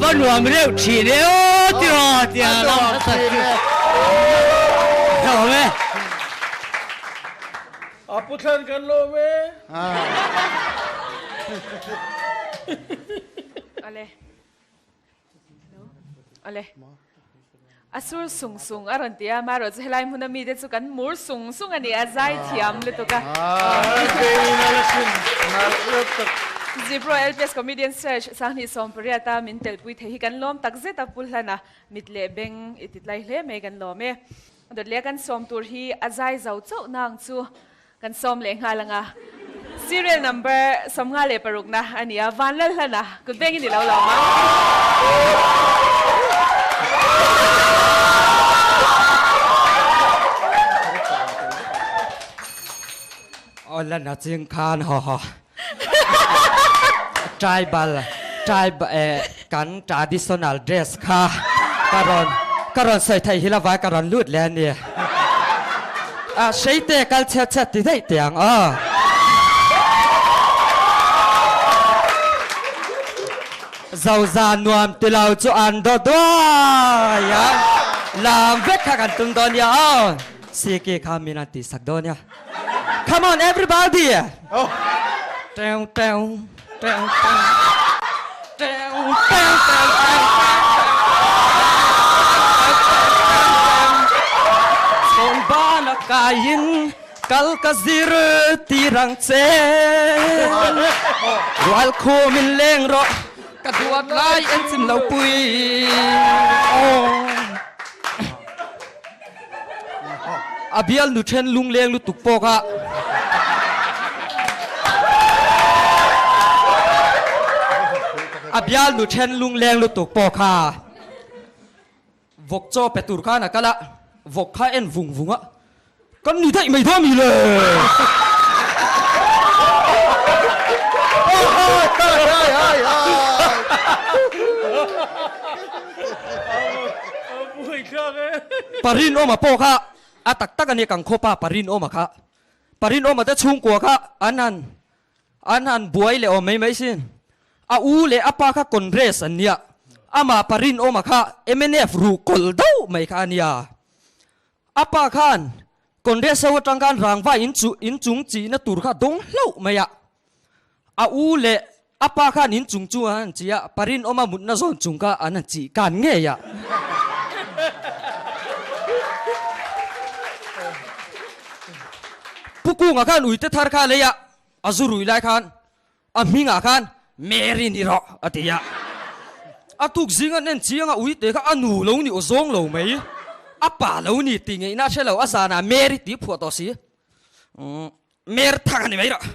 va nuam reuh thin e aw tiraw tia lam hmasak chu hlauhawm e. A pu thlan kan lawm e. Ale. Ale. A sur sung sung a rawn ti a, amaherawh chu helai hmuna mite chu kan mur sung sung a ni a, zai thiam lutuk a. Zipro LPS Comedian Search Sanghnih 18 a min telpui thei hi kan lawm tak zet a, Pu Hlana mit leh beng i ti tlai hle mai kan lawm e. Dawt leh kan sawm tur hi a zai zo chauh nang chu Kan sawm leh nghal anga serial number 56 na a ni a, Vanlalhlana kut bengin i lo lawm a. Aw lana ching khan haw haw tribal tribe eh kan traditional dress kha ka rawn ka rawn sawi theih hi lova ka rawn lut leh a ni. A hreite kal chhet chhet ti daih teh ang aw. Zoza nuam ti lo chu an daw duai a, lam vek kha kan tum dawn nia aw. Siki kha min an tihsak dawn nia. Come on everybody! Teu teu teu teu teu teu teu teu Chhawn bana kaiin kal ka zir tir ang che Rual khum in leng rawh ka duat lai en chim lo pui A bial nu then lungleng lutuk pawk a. A bial nu then lungleng lutuk pawh kha vawk chaw pe tur khan a kal a, vawk kha en vung vung a, Kan ni daih mai dawn mi le? Parinawma pawh kha a tak tak a nia kan khawpa Parinawma kha. Parinawma te chhungkua kha an han an han buai leh awm mai mai sin. A u leh a pa kha Congress an nia, amah Parinawma kha mnf ruh kawlh deuh mai kha a nia. A pa khan Congress ho atang khan rangva in chu in chung chihna tur kha dawng hlauh mai a. A u leh a pa khan in chung chu an han chih a, Parinawma mutna zawn chung kha an han chih kan ngei a. Pu Kunga khan uite thar kha a lei a, a zu rui lai khan A hmingah khan Mary ni rawh a ti a. A tuk zing an en chiang a uite kha a nu lo ni aw zawng lo mai. A pa lo ni tih ngeihna a hre lo, a zanah Mary tih phuah tawh si. Mary thak a ni mai rawh.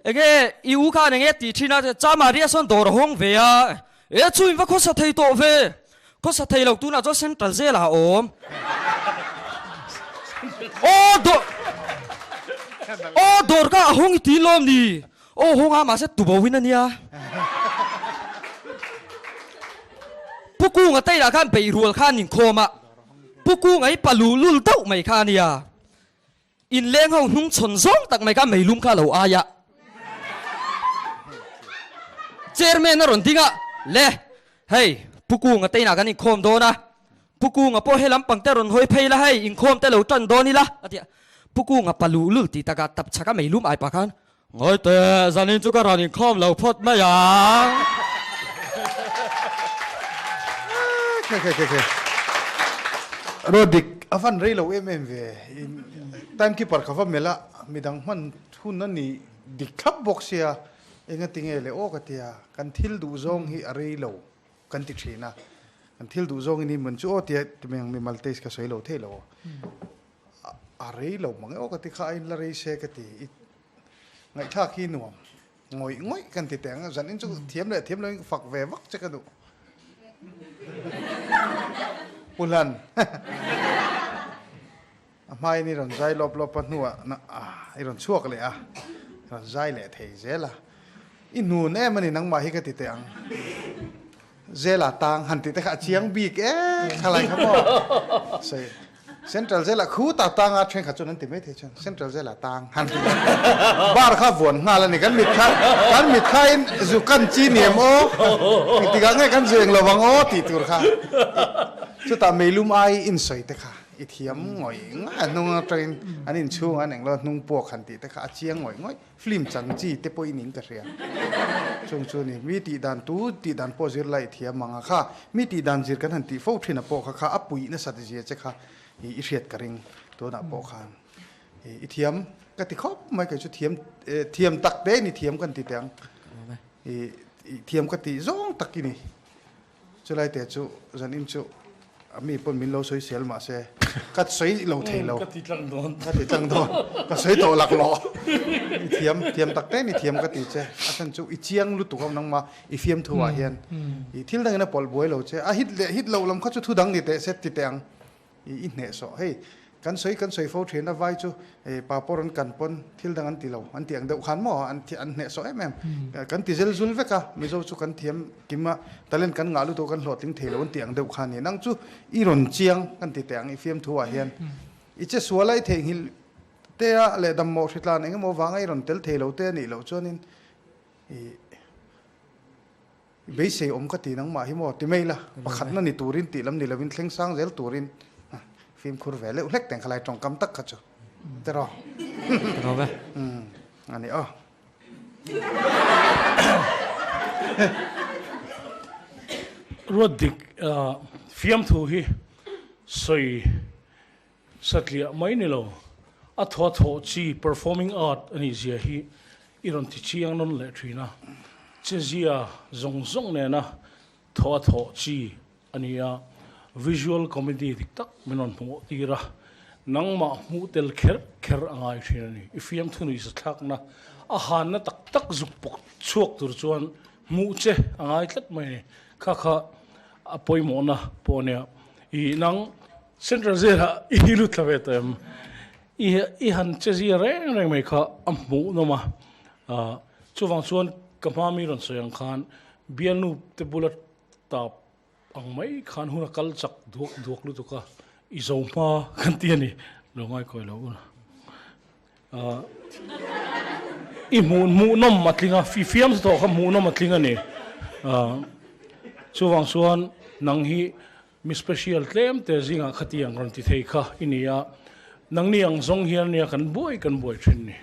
Enge i u khan enge tih thin a, Cha Maria sawn dawr a hawng ve a, e chu in va khawsa thei tawh ve, khawsa thei lo tunah chuan central zelah a awm. Aw dawr aw dawr kha a hawng i ti lawm ni, aw hawng a mahse tubo in a nia. Pu Kunga tailah khan beihrual khan inkhawm a, Pu Kunga hi pa luhlul deuh mai kha a nia. Inleng ho hnung chhawn zawng tak mai kha meilum kha a lo ai a. Chairman a rawn ding a, Le, hei, Pu Kunga te inah kan inkhawm dawn a, Pu Kunga pawh he lampang te rawn hawi phei la hei, inkhawm te lo tan dawn ila, a ti a. Pu Kunga pa luhlul tih takah tap chhaka meilum ai pah khan, Ngawi teh, zanin chu ka rawn inkhawm lo phawt mai ang. Khe khe khe khe. Rodik a van rei lo em em ve. Time keeper ka va melh a, midang hman hun a ni dik thlap bawk sia, engati nge le aw ka tia, kan thil duh zawng hi a rei lo kan ti thin a, kan thil duh zawng in hi mun chu aw tia timeng mimal taste ka sawi lo thei lo. A rei lo mang e aw ka ti kha a in la rei se ka ti i ngaihthlak hi nuam ngawih ngawih kan ti teh ang a zan in chu thiam leh thiam lo in fak ve vak che ka duh Pu Hlan a hmain i rawn zai lawp lawp a hnuah i rawn chhuak leh a i rawn zai leh thei zel a i hnun em a ni nangmah hi ka ti teh ang. Zela tang han tih te kha a chiang bik e khalai kha maw. Sei. Central Jail ah khu ta tang a thenkhat chuan an ti mai thei chuan Central Jail ah tang han ti bar kha vuan nghal a ni kan mit kha kan mit kha in zu kan chi niam aw engtikah nge kan zu eng lo vang aw tih tur kha chutah meilum ai in sawi te kha i thiam ngawih ngawih a hnung atangin an inchhung an englo hnung puak han tih te kha a chiang ngawih ngawih. Film chan chi te pawh in in ka hria. Chung chu ni, mi tih dan tu tih dan pawh zir la i thiam ang a kha, mi tih dan zir kan han tih fo thin a pawh kha kha a puih nasat zia che kha i hriat ka ring tunah pawh khan i thiam ka ti khawp mai kei chu thiam thiam tak te in i thiam kan ti teh ang i thiam ka tih zawng tak i ni. Chulai te chu zanin chu a mi pawn min lo sawi sel mah se ka sawi lo thei lo. Ka ti tlang dawn. Ka ti tlang dawn. Ka sawi tawh lak lo. I thiam, thiam tak te ni thiam ka ti che. A chhan chu i chiang lutuk a nangmah i fiam thu ah hian i thil dangin a pawlh buai lo che. A hit leh hit loh lam kha chu thu dang ni teh se ti teh ang. I hnehsawh. Hei, kan sawi kan sawi fo thin a, vai chu pa pawr an kan pawn thil dang an ti lo, an ti ang deuh khan maw, an an hnehsawh em em. Kan ti zel zul vek a, Mizo chu kan thiam kim a, talent kan ngah lutuk a kan hlawhtling thei lo an ti ang deuh khan ni. Nang chu i rawn chiang kan ti teh ang i fiamthu ah hian. I che sual a, i theihnghilh te a leh dammawh hritlan eng emaw vanga i rawn tel thei lo te a nih loh chuanin i Beisei awm ka ti nangmah hi maw ti mai la, pakhatna ni turin tih lam ni lovin thleng sang zel turin fimkhur ve leuh hlek teng khalai tawngkam tak kha chu tiraw. Tiraw ve. Umm a ni aw. Ruat dik fiamthu hi sawi satliah mai ni lo, a thaw thawh chi performing art a nih zia hi i rawn ti chiang nawn leh thin a, che zia zawng zawng nena thaw a thawh chi a ni a, visual comedy dik tak min rawn hmuh tir a, nangmah hmuh tel kher kher a ngai thin a ni. I fiamthu nuih zathlakna a hanna tak tak zuk pawk chhuak tur chuan hmuh che a ngai tlat mai a ni. Kha kha a pawimawhna pawh a nia. I nang Central Jail-ah i lut thla ve tawh em? I i han che zia reng reng mai kha a hmuh nawm a. Chuvang chuan ka hma mi rawn sawi ang khan bialnu te bula tap ang mai khan hun a kal chak duak duak lutuk a, i zo hma kan ti a ni. Lo ngaikawi lo ula. I hmuh hmuhnawm a tling a, i fiam tawh kha hmuhnawm a tling a ni. Chuvang chuan nang hi mi special tlem te zingah khatiang rawn ti thei kha i ni a, nangni ang zawng hian nia kan buai kan buai thin ni.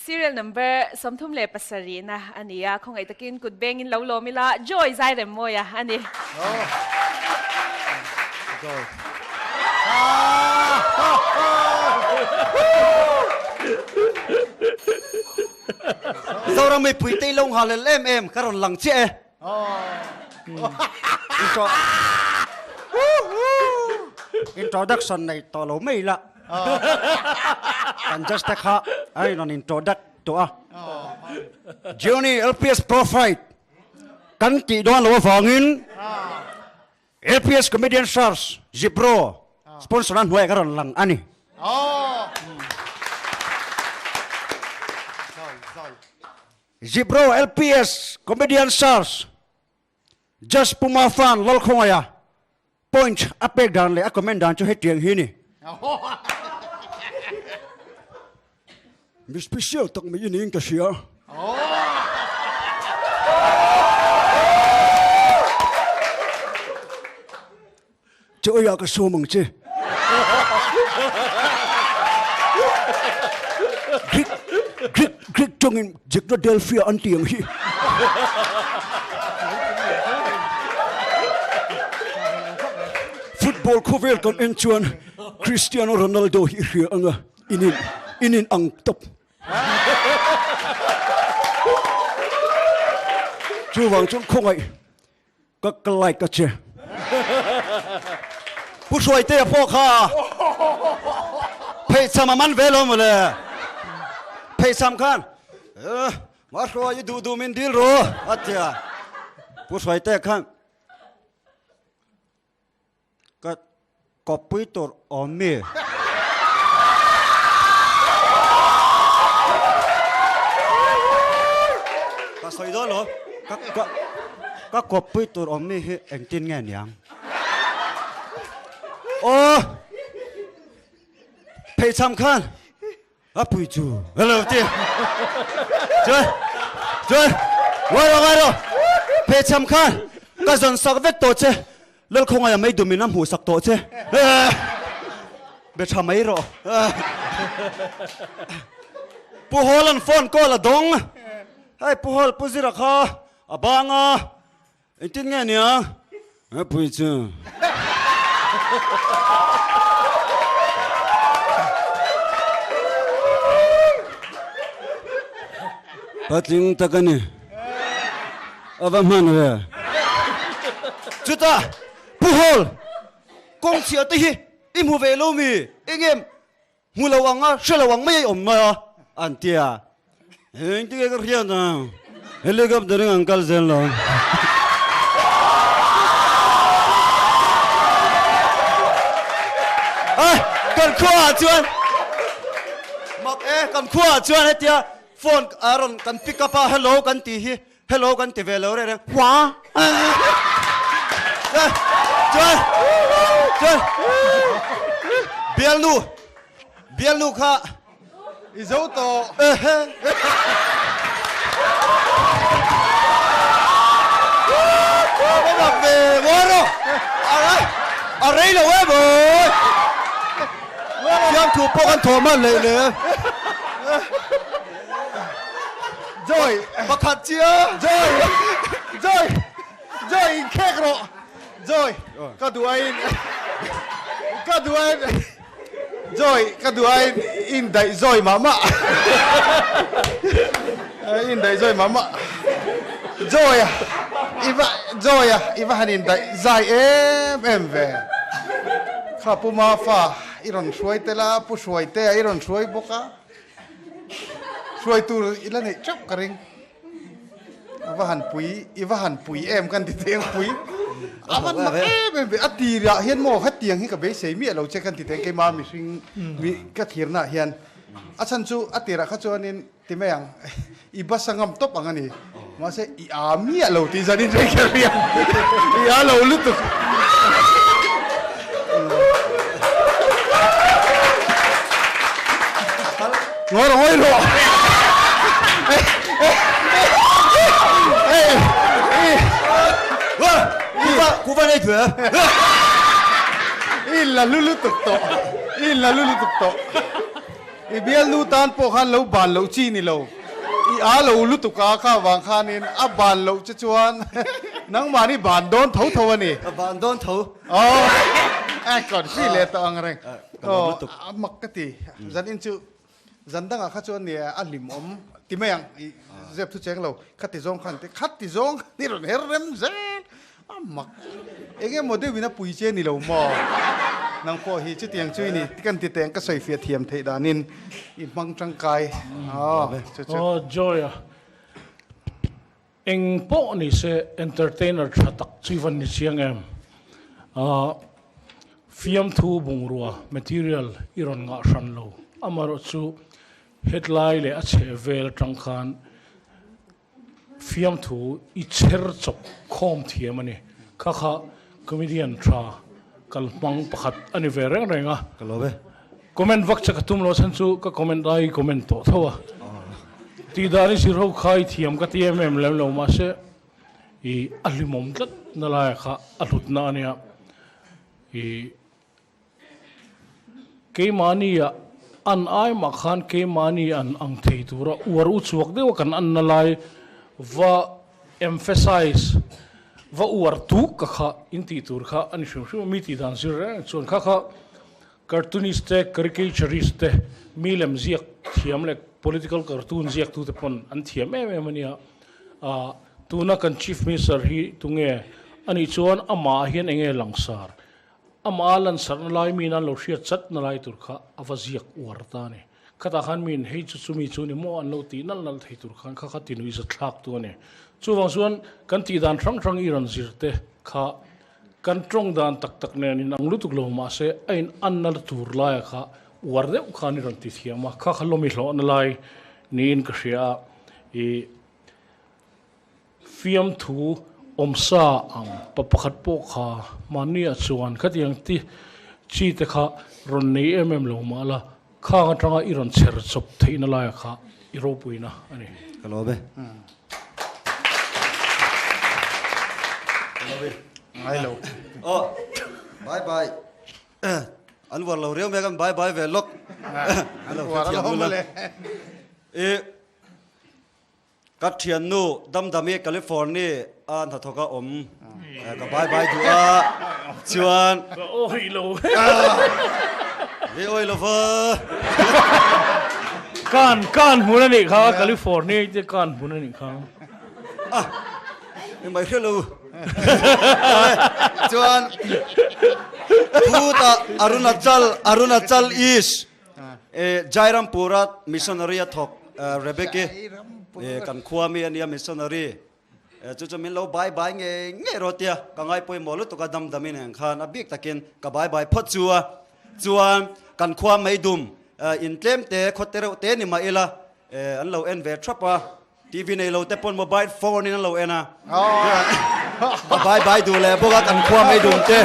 Serial number 37 na a ni a, khawngaih takin kut bengin lo lawm ila Joy Zairemmawia a ni. Joy. Zoram mipui te lo nghal lel em em ka rawn lang chiah e. Introduction nei tawh lo mai la. Kan judge te kha a rawn introduct tawh a. Johnny LPS Pro Fight kan tih dawn loh avangin LPS Comedian Search Zipro sponsor a hnuaiah ka rawn lang a ni. Zipro LPS Comedian Search Judge Puma Fan Lalkhawngaia point a pek dan leh a comment dan chu hetiang hi a ni. Mi special tak mai i niin ka hria. Chaw eiah ka sawm ang che. Greek, Greek, Greek tawngin Jeknadelphia an ti ang hi. Football khawvel kan en chuan Cristiano Ronaldo hi i hria ang a, inin, inin ang tawp. Chuvang chuan khawngaih Ka ka like a che. Pu Hruaitea pawh kha pheichham a man ve lo maw le. Pheichham khan eh ma hruai i duh duh min dil rawh a ti a. Pu Hruaitea khan Ka kawppui tur awm mi? Ka sawi dawn lo. Ka ka ka kawppui tur awm mi hi engtin nge niang? Aw pheichham khan a pui chu a lo ti. Chuan chuan ngawi rawh ngawi rawh pheichham khan ka zawn sak vek tawh che Lalkhawngaia mei dumin a hmuh sak tawh che be tha mai rawh. Pu Hawla'n phone call a dawng. Hei Pu Hawl Pu Zira kha a bang a. Engtin nge nia? A pui chu. Patling tak a ni. A va hman ve. Chutah Pu Hawl kawng chhiah te hi i hmu ve lo mi? Eng em? Hmu lo ang a, hre lo ang mai a i awm mai a, an ti a. Engtin nge ka hriat ang? Helicopter in an kal zel lo. A, kan khuaah chuan mak e, kan khuaah chuan hetia phone a rawn kan pick up a, hello kan tih hi Hello kan ti ve lo reng reng. Wah! Chuan chuan bialnu bialnu kha i zo tawh. Ehe. A mak ve maw rawh. A rei lo em awi. Fiamthu pawh kan thawh hman hlei le. Joy pakhat chiah. Joy Joy Joy in khek rawh Joy ka duh aiin ka duh aiin Joy ka duh aiin in daih zawi mah mah in daih zawi mah mah Joy a i va Joy a i va han in daih zai em em ve kha Pu Mafa i rawn hruai tel a Pu Hruaitea i rawn hruai bawk a. Hruai tur i la neih teuh ka ring. A va han pui, i va han pui em kan ti teng pui. A van mak em em ve. A tirah hian maw hetiang hi ka beisei miah lo che kan ti teng keima mihring mi ka thirnaah hian. A chhan chu a tirah kha chuanin ti mai ang i bus a ngam tawp ang a ni. Mahse i aa miah lo tih zanin reng kher hian i aa lo lutuk. Ngawi rawh ngawi rawh. Ku va nei thue. I la lu lutuk tawh. I la lu lutuk tawh. I bialnu tan pawh khan lo ban loh chi ni lo. I a lo lutuk a kha vang khanin a ban loh che chuan nangmahni ban dawn tho tho a ni. A ban dawn tho. Aw a kawn hri leh tawh ang reng. Aw a mak ka ti. Zan in chu zan dangah kha chuan nia a hlim awm ti mai ang i zep thu cheng lo. Khati zawng khan ti khati zawng khan i rawn her rem zel. A mak eng emaw deuhin a pui che ni lo maw? Nang pawh hi chutiang chu i ni kan ti teng ka sawi fiah thiam theih danin i hmang tangkai aw chu chu. Aw Joy a eng pawh ni se entertainer tha tak chu i van ni chiang em? Aah fiamthu bungrua material i rawn ngah hran lo amaherawh chu hetlai leh a chheh vel atang khan Fiamthu i chher chawp khawm thiam a ni. Kha kha comedian tha kal hmang pakhat a ni ve reng reng a. Ka lo ve. Comment vak che ka tum lo chhan chu ka comment ai comment tawh tho a. Tih dan i zir ho kha i thiam ka ti em em lem lo mahse i a hlimawm tlat na laia kha a hlutna a nia. I. Keimahni ah an ai mah khan keimahni an ang thei tura uar u chhuak deuh a kan anna lai va emphasize va uar tuk ka kha in tih tur kha a ni hrim hrim a, mi tih dan zir reng chuan kha kha cartoonist te caricaturist te mi lem ziak thiam leh political cartoon ziak tute pawn an thiam em em a nia ah tuna kan chief minister hi tunge anih chuan amah ah hian enge langsar Amah lansarhna lai mi nan lo hriat chat na lai tur kha a va ziak uar ta a ni. Khatah khan miin hei chu chumi chu ni maw an lo tih nalh nalh thei tur khan kha kha tinui za thlak tu a ni. Chuvang chuan kan tih dan hrang hrang i rawn zir te kha kan tawng dan tak tak nen in ang lutuk lo mahse a in anna la tur laia kha uar deuh khan i rawn ti thiam a, kha kha lawmi hlawhna lai niin ka hria a i. Fiamthu awmsa ang pa pakhat pawh kha mahniah chuan khatiang ti Chi te kha rawn nei em em lo mah la, khang atanga i rawn chher chawp theihna laia kha i ropuina a ni. Ka lawm e. Ka lawm e. Ngai lo. Aw. Bye bye. An uar lo riau mai a kan bye bye ve lawk. An uar alawm mawle. I Ka thiannu Damdami California a hnathawk a awm ka bye bye duh a chuan Ka awih lo. I awih lo va. Kan kan hmun a nih kha California te kan hmun a nih kha. Ah i mai hre lo. Chuan Phutah Arunachal Arunachal East Jairampura missionary a thawk Rebecca kan khua mi ania missionary chu chu min lo bai bai ngei ngei rawh tia ka ngai pawimawh lutuk a dam dam in eng khan a bik takin ka bai bai phawt chu a chuan kan khua meidum in tlem te khaw te reuh te ni mah ila an lo en ve thap a TV nei lo te pawn mobile phone in an lo en a ka bai bai duh leh bawk a kan khua meidum te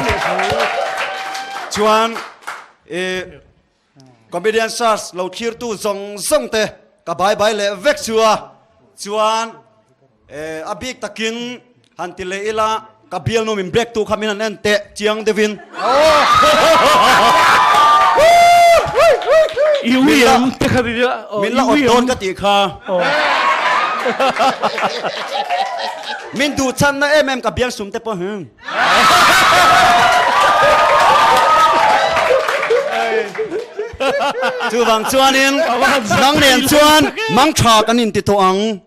chuan Comedian Search lo thlirtu zawng zawng te ka bai bai leh vek chu a, chuan a bik takin han ti leh ila ka bialnu min break tu kha min han en teh chiang deuhin. Min la awt dawn ka tih kha. Min duh chhanna em em ka biangsum te pawh hi. Chuvang chuanin nang nen chuan mang tha kan inti tawh ang.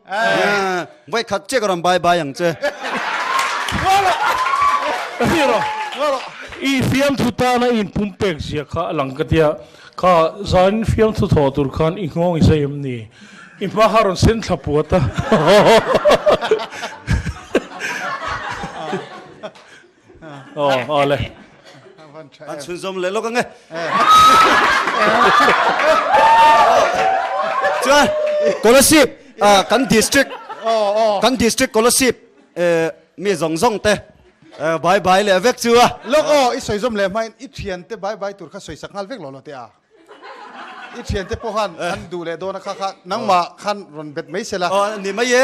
Vawi khat chiah ka rawn bye bye ang che. I fiamthu tana i inpumpek zia kha a lang ka tia. Kha zanin fiamthu thawh tur khan i nghawng i zai em ni? I hma kha rawn sen thla puat a. Aw, aw le. An chhunzawm leh lawk ange. Chuan Kolasib kan district kan district Kolasib mi zawng zawng te Bai bai leh vek chu a. Lawk aw, i sawi zawm leh hmain i thiante bai bai tur kha sawi sak nghal vek lo lo teh a. I thiante pawh khan an duh leh dawn a kha kha nangmah khan rawn bet mai sela. Aw ni mai e.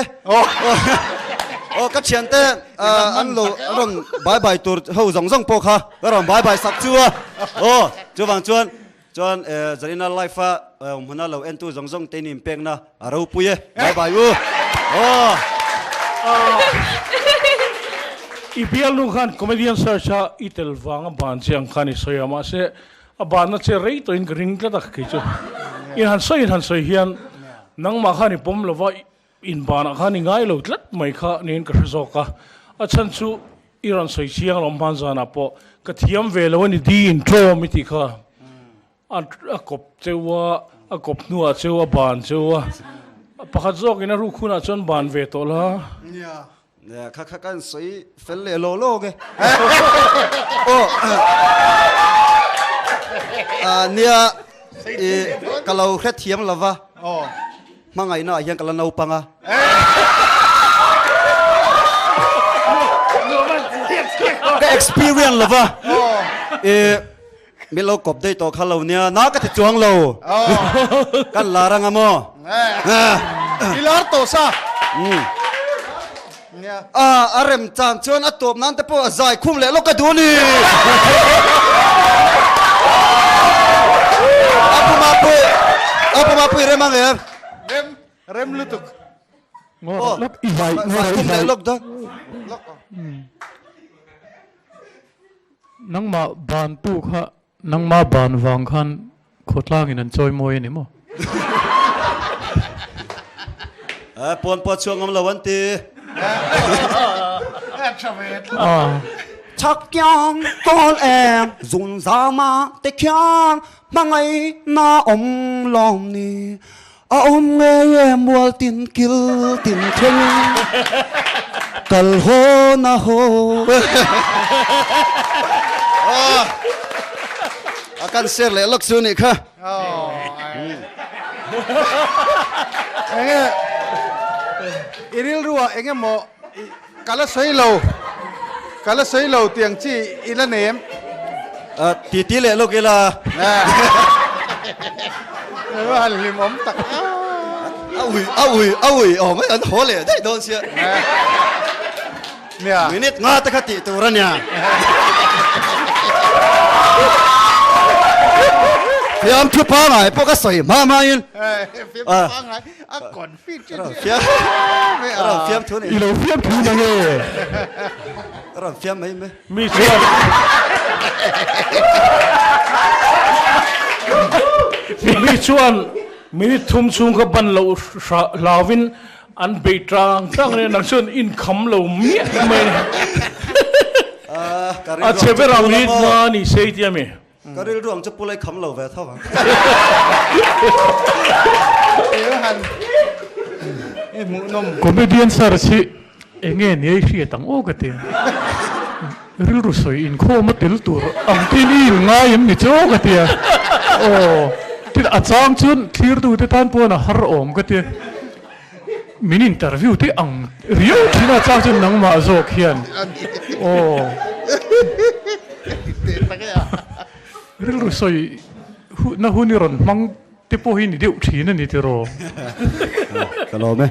Aw ka thiante an lo rawn bai bai tur ho zawng zawng pawh kha ka rawn bai bai sak chu a. Aw chuvang chuan chuan Zarina life a hmuna lo entu zawng zawng te in pekna a ropui e. Bye bye u. Aw. I bialnu khan comedian search a i tel vang a ban che ang khan i sawi a mahse a banna che rei tawhin ka ring tlat a kei chu in han sawi in han sawi hian nangmah khan i pawm lova In banah khan i ngai lo tlat mai kha niin ka hre zawk a, a chhan chu i rawn sawi chiang lo hman zanah pawh ka thiam ve lo a ni di intawm i tih kha a kawp cheu a, a kawp hnuah cheu a ban cheu a, pakhat zawkin a ruk hunah chuan ban ve tawh la. Nia kha kha kan sawi fel leh law law nge. Aw nia i ka lo hrethiam lova hmangaihna ah hian ka la naupang a. Ka experience lova i min lo kawp daih tawh kha lo nia na ka ti chuang lo kan lar anga maw i lar tawh sa a a rem chan chuan a tawp nan te pawh a zai khum leh lawk ka duh a ni a puma pui a puma pui rem ang em rem rem lutuk Lok i vai zai khum leh lawk da Nangmah ban tu kha nangmah ban vang khan khawtlangin an chawi mawi a ni maw? Eh, pawn pawh chhuak ngam lo an ti. Chak kiang kawl em zun zama te khian hmangai na awm lawm ni A awm ngei e mual tin kil tin thleng kal haw na haw. A kan share leh lawk chu nih kha. Enge i rilru ah enge maw ka la sawi lo ka la sawi lo tiang chi i la nem. Ti ti leh lawk ila. Han hlimawm tak a. A ui a ui a ui awm mai an haw leh daih dawn sia. Nia. Minute nga te kha tih tur a nia. Fiam thu pangai pawh ka sawi hma hma in. Fiam thu pangai a confi chin chiah. Fiam fiam thu ni. I lo fiam thu na nge. Rawn fiam mai mai. Mi chuan Mi chuan minute thum chhung kha ban loh hlauvin an bei tang tang a nia, nang chuan inkham lo miah mai a ni. A chhe ber ang minute nga ni se i ti a mi? Ka rilru ang chu pulai kham lo ve tho ang. Comedian search hi enge ni ei hriat ang aw ka ti. Rilru sawi inkhawm a tel tur ang tin i il ngai em ni chu aw ka ti a. Aw tin a chang chuan thlirtu te tan pawn a har awm ka ti. Min interview te ang riau thin a chang chuan nangmah zawk hian aw rilru sawi na hun i rawn hmang te pawh hi ni deuh thin a ni tiraw? Ka lawm e.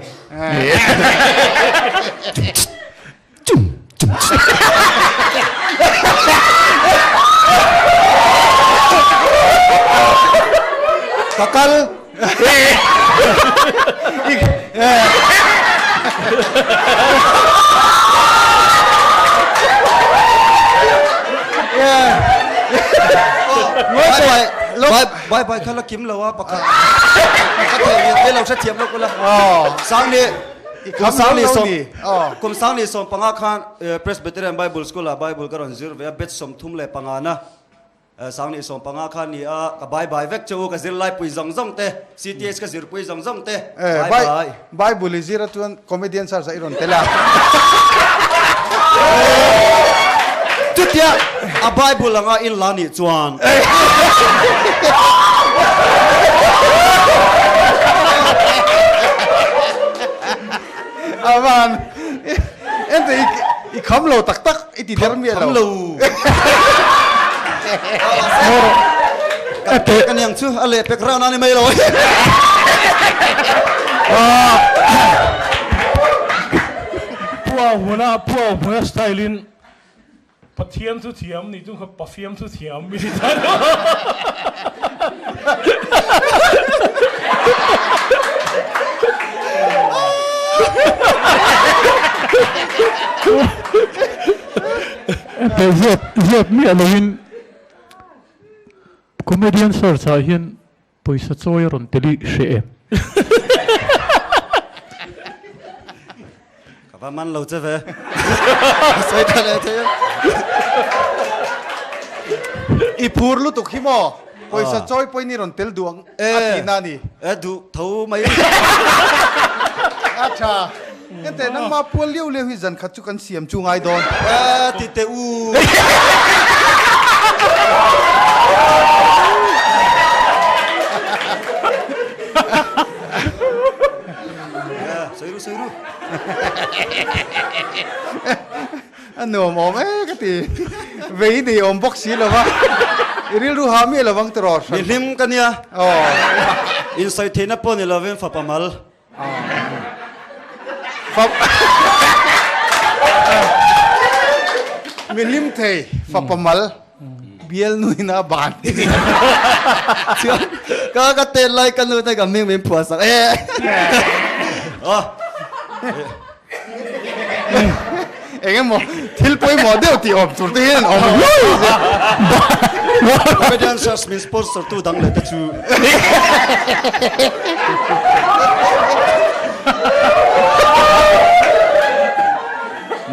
Ka kal. Bye bye kha la kim lo a pakhat. Ka thei ni lo hrethiam lo kula. Sang ni Kum sang leh sawm kum sang leh 15 khan Presbyterian Bible School ah Bible ka rawn zir ve a, batch 35 na 1015 khan ni a, ka bye bye vek che u, ka zirlai pui zawng zawng te, CTH ka zir pui zawng zawng te, bye bye. Bible i zir a chuan comedian search ah i rawn tel a. Chutia a Bible anga in la nih chuan. Avan ente i kham lo tak tak i ti der miah lo. Kham lo. Ka pek aniang chu a leh pek rana ni mai lo. Pua hmuna pua hmuna style in Pathian thu thiam nih chu kha Pafiam thu thiam mi ni ta lo. Ente zep zep miah loin comedian search ah hian Pawisa chawi a rawn tel i hre em? Ka va man lo che ve. Ka sawi ta leh thei a. I phur lutuk hi maw? Pawisa chawi pawhin i rawn tel duh ang a tihna a ni. E duh tho mai. A tha. Hete nangmah pual liau liau hi zan khat chu kan siam chu ngai dawn. E ti teh u. Sawi ru sawi ru. A nuam awm e ka ti. Vei nei awm bawk si lo va. I rilru ha miah lo vang tiraw hran. Mi hlim ka nia. Insawi theihna pawh ni lovin fapa mal. Mi hlim thei fapa mal bial nuin a ban Chuan ka ka tet lai ka nu te ka hming min phuah sak e. Eng emaw thil pawimawh deuh tih awm tur te hian awm Comedian search min sponsor tu dang leh te chu.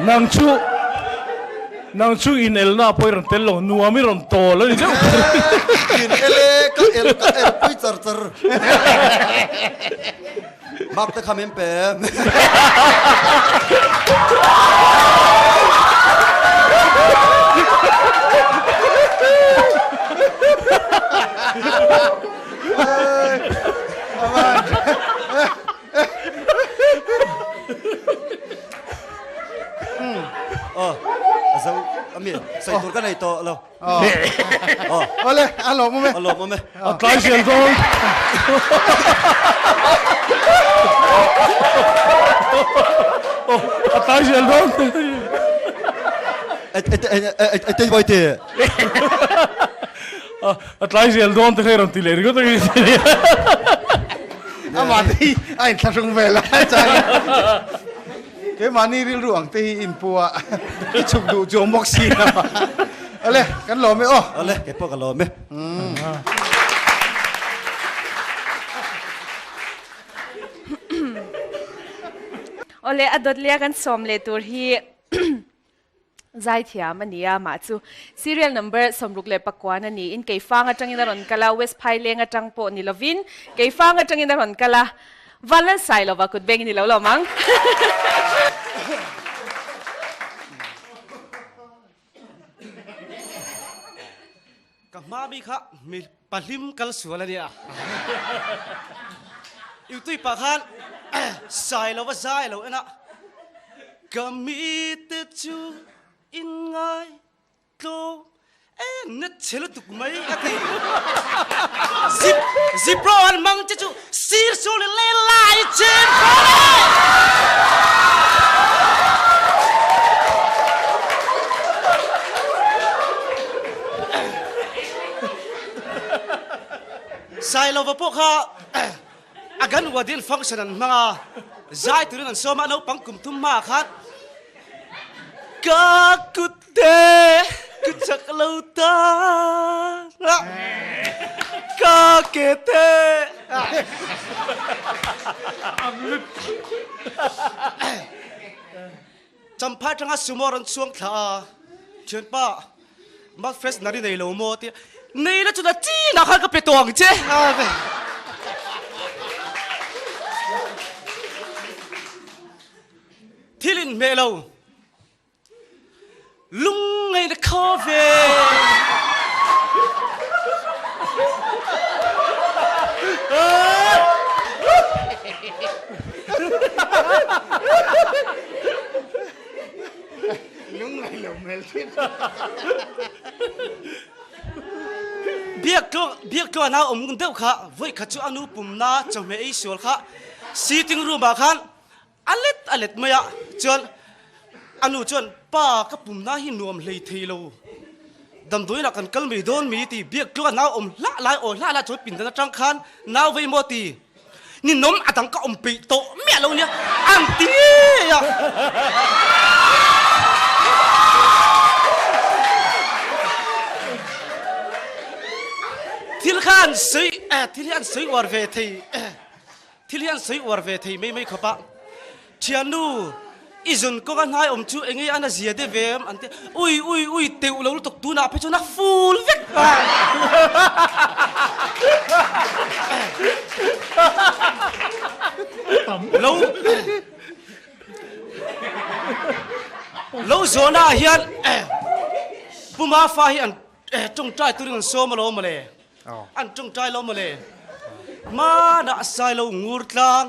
Nang chu nang chu in elna pawh i rawn tel lo nuam i rawn tawl a ni deuh ber. In el e ka el ka el pui char char. Mak te kha min pe. ami sawi tur ka nei tawh lo. Awle, a lawmawm e. A lawmawm e. A tlai zel dawn. A tlai zel dawn. A tlai zel dawn te kha i rawn ti leh ringawt ang i. Amah te hi a inthlahrung vel a changin keimahni rilru ang te hi inpu a i chhuk duh chuang bawk si lo a. Awle, kan lawm e aw. Awle, kei pawh ka lawm e. Awle, a dawt leh a kan sawm leh tur hi Zaithiam a ni a, mah chu serial number 69 a niin Keifang atangin a rawn kal a, West Phaileng atang pawh ni lovin Keifang atangin a rawn kal a, Vanlal Sailova kut beng i ni lo lawm ang. Ka hma mi kha mi pahlim kal sual a nia. Iutui pah khan Sailova zai lo en a. Ka mite chu in ngai tlawm e na chhe lutuk mai a ti. Zip zipro an mang che chu sir su le le lai chen khaw le. Sailova pawh kha A gan wadin function an hmang a, zai turin an sawm a, naupang kum thum hmaah khan Ka kut te ka chak lo ta a, ka ke te Champhai atanga sumo rawn chhuang thla a, thianpa Malt freshener i nei lo maw tia, nei la chuna chinah khan ka pe tawh ang che. Thil inhmeh lo lungngaihna khaw ve. Lungngai lo hmel thin. Biak biak tluan a awm deuh kha vawi khat chu a nu pumna chawhmeh ei sual kha sitting room ah khan a let a let mai a chuan a nu chuan pa ka pumna hi nuam hlei thei lo damdawiin ah kan kal mai dawn mi ti biak tluan a awm hlah lai aw hlah lai chuan pindan atang khan nau vei maw ti Ninawm a dang ka awm peih tawh miah lo nia an ti a. Thil kha an sawi thil hi an sawi uar ve thei thil hi an sawi uar ve thei mai mai khawp a. Thiannu i zun kawng a hnai awm chu enge an a zia deuh ve em an ti a. Ui ui ui teuh lo lutuk tunah phei chuan a ful vek a. Lo lo zawhna ah hian Pu Mafa hi an tawngtai turin an sawm alawm mawle. An tawngtai lo mawle. Hmanah Sailo ngur tlang.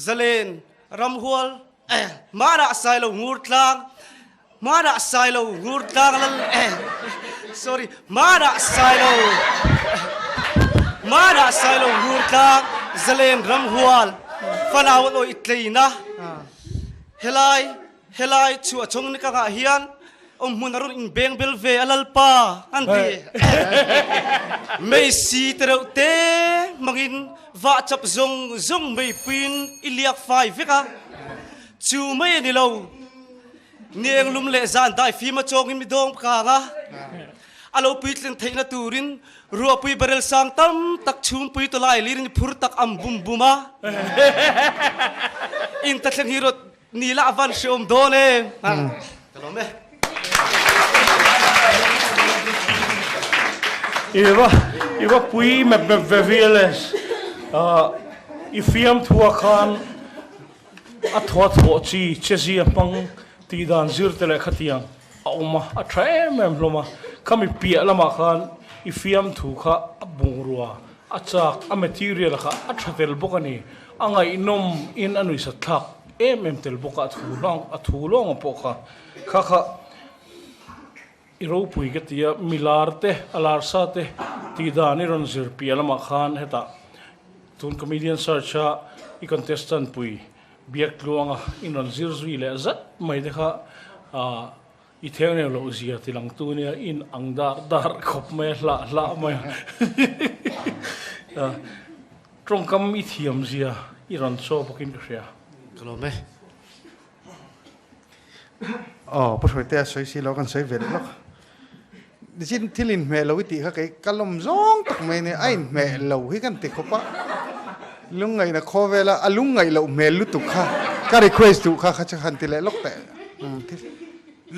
Zalen ramhual hmanah Sailo ngur tlang hmanah Sailo ngur tlang lal sorry hmanah Sailo hmanah Sailo ngur tlang Zalen ramhual fanau an awih tleina helai Helai chhuah chhawng ni kangah hian awmhmun a rawn inbeng bel ve a Lalpa an ti. Meisi te reuh te hmangin vah chap zawng zawng meipuiin i liak fai vek a, chu mai a ni lo. Nieng lum leh zan dai fim a chawngin mi dawng kang a, a lo puitlin theihna turin ruahpui barel sang tam tak chhumpui tawlai lirin i phur tak am bum bum a. Inta thleng hi rawt Ni la a van hreawm dawn e. Ka lawm e. I va i va pui mep mep ve VLS. I fiamthua khan a thaw thawh chi chezia hmang tih dan zir te leh khatiang a awm a, a tha em em hlawm a. Khami piah lamah khan i fiamthu kha a bungrua a chak a material kha a tha tel bawk a ni. A ngaihnawm in a nuihsat thlak em em tel bawk a, a thu hlawng a thu lawng pawh kha kha kha I ropui ka ti a, mi lar te, a lar sa te tih dan i rawn zir piah lamah khan hetah tun comedian search a i contestant pui biak tluanga in rawn zir zui leh zat mai te kha i theng reng loh zia ti lang tu nia in ang dar dar khawp mai a, hlah hlah mai a. Tawngkam i thiam zia i rawn chaw bawkin ka hria. Ka lawm e. Aw, Pu Hruaitea sawi si lo kan sawi ve leh lawk. Nichin thil inhmeh lo i tih kha kei ka lawm zawng tak mai nia, a inhmeh lo hi kan ti khawp a. Lungngaihna khawvel a, a lungngaih loh hmel lutuk kha ka request duh kha kha chu han ti leh lawk teh.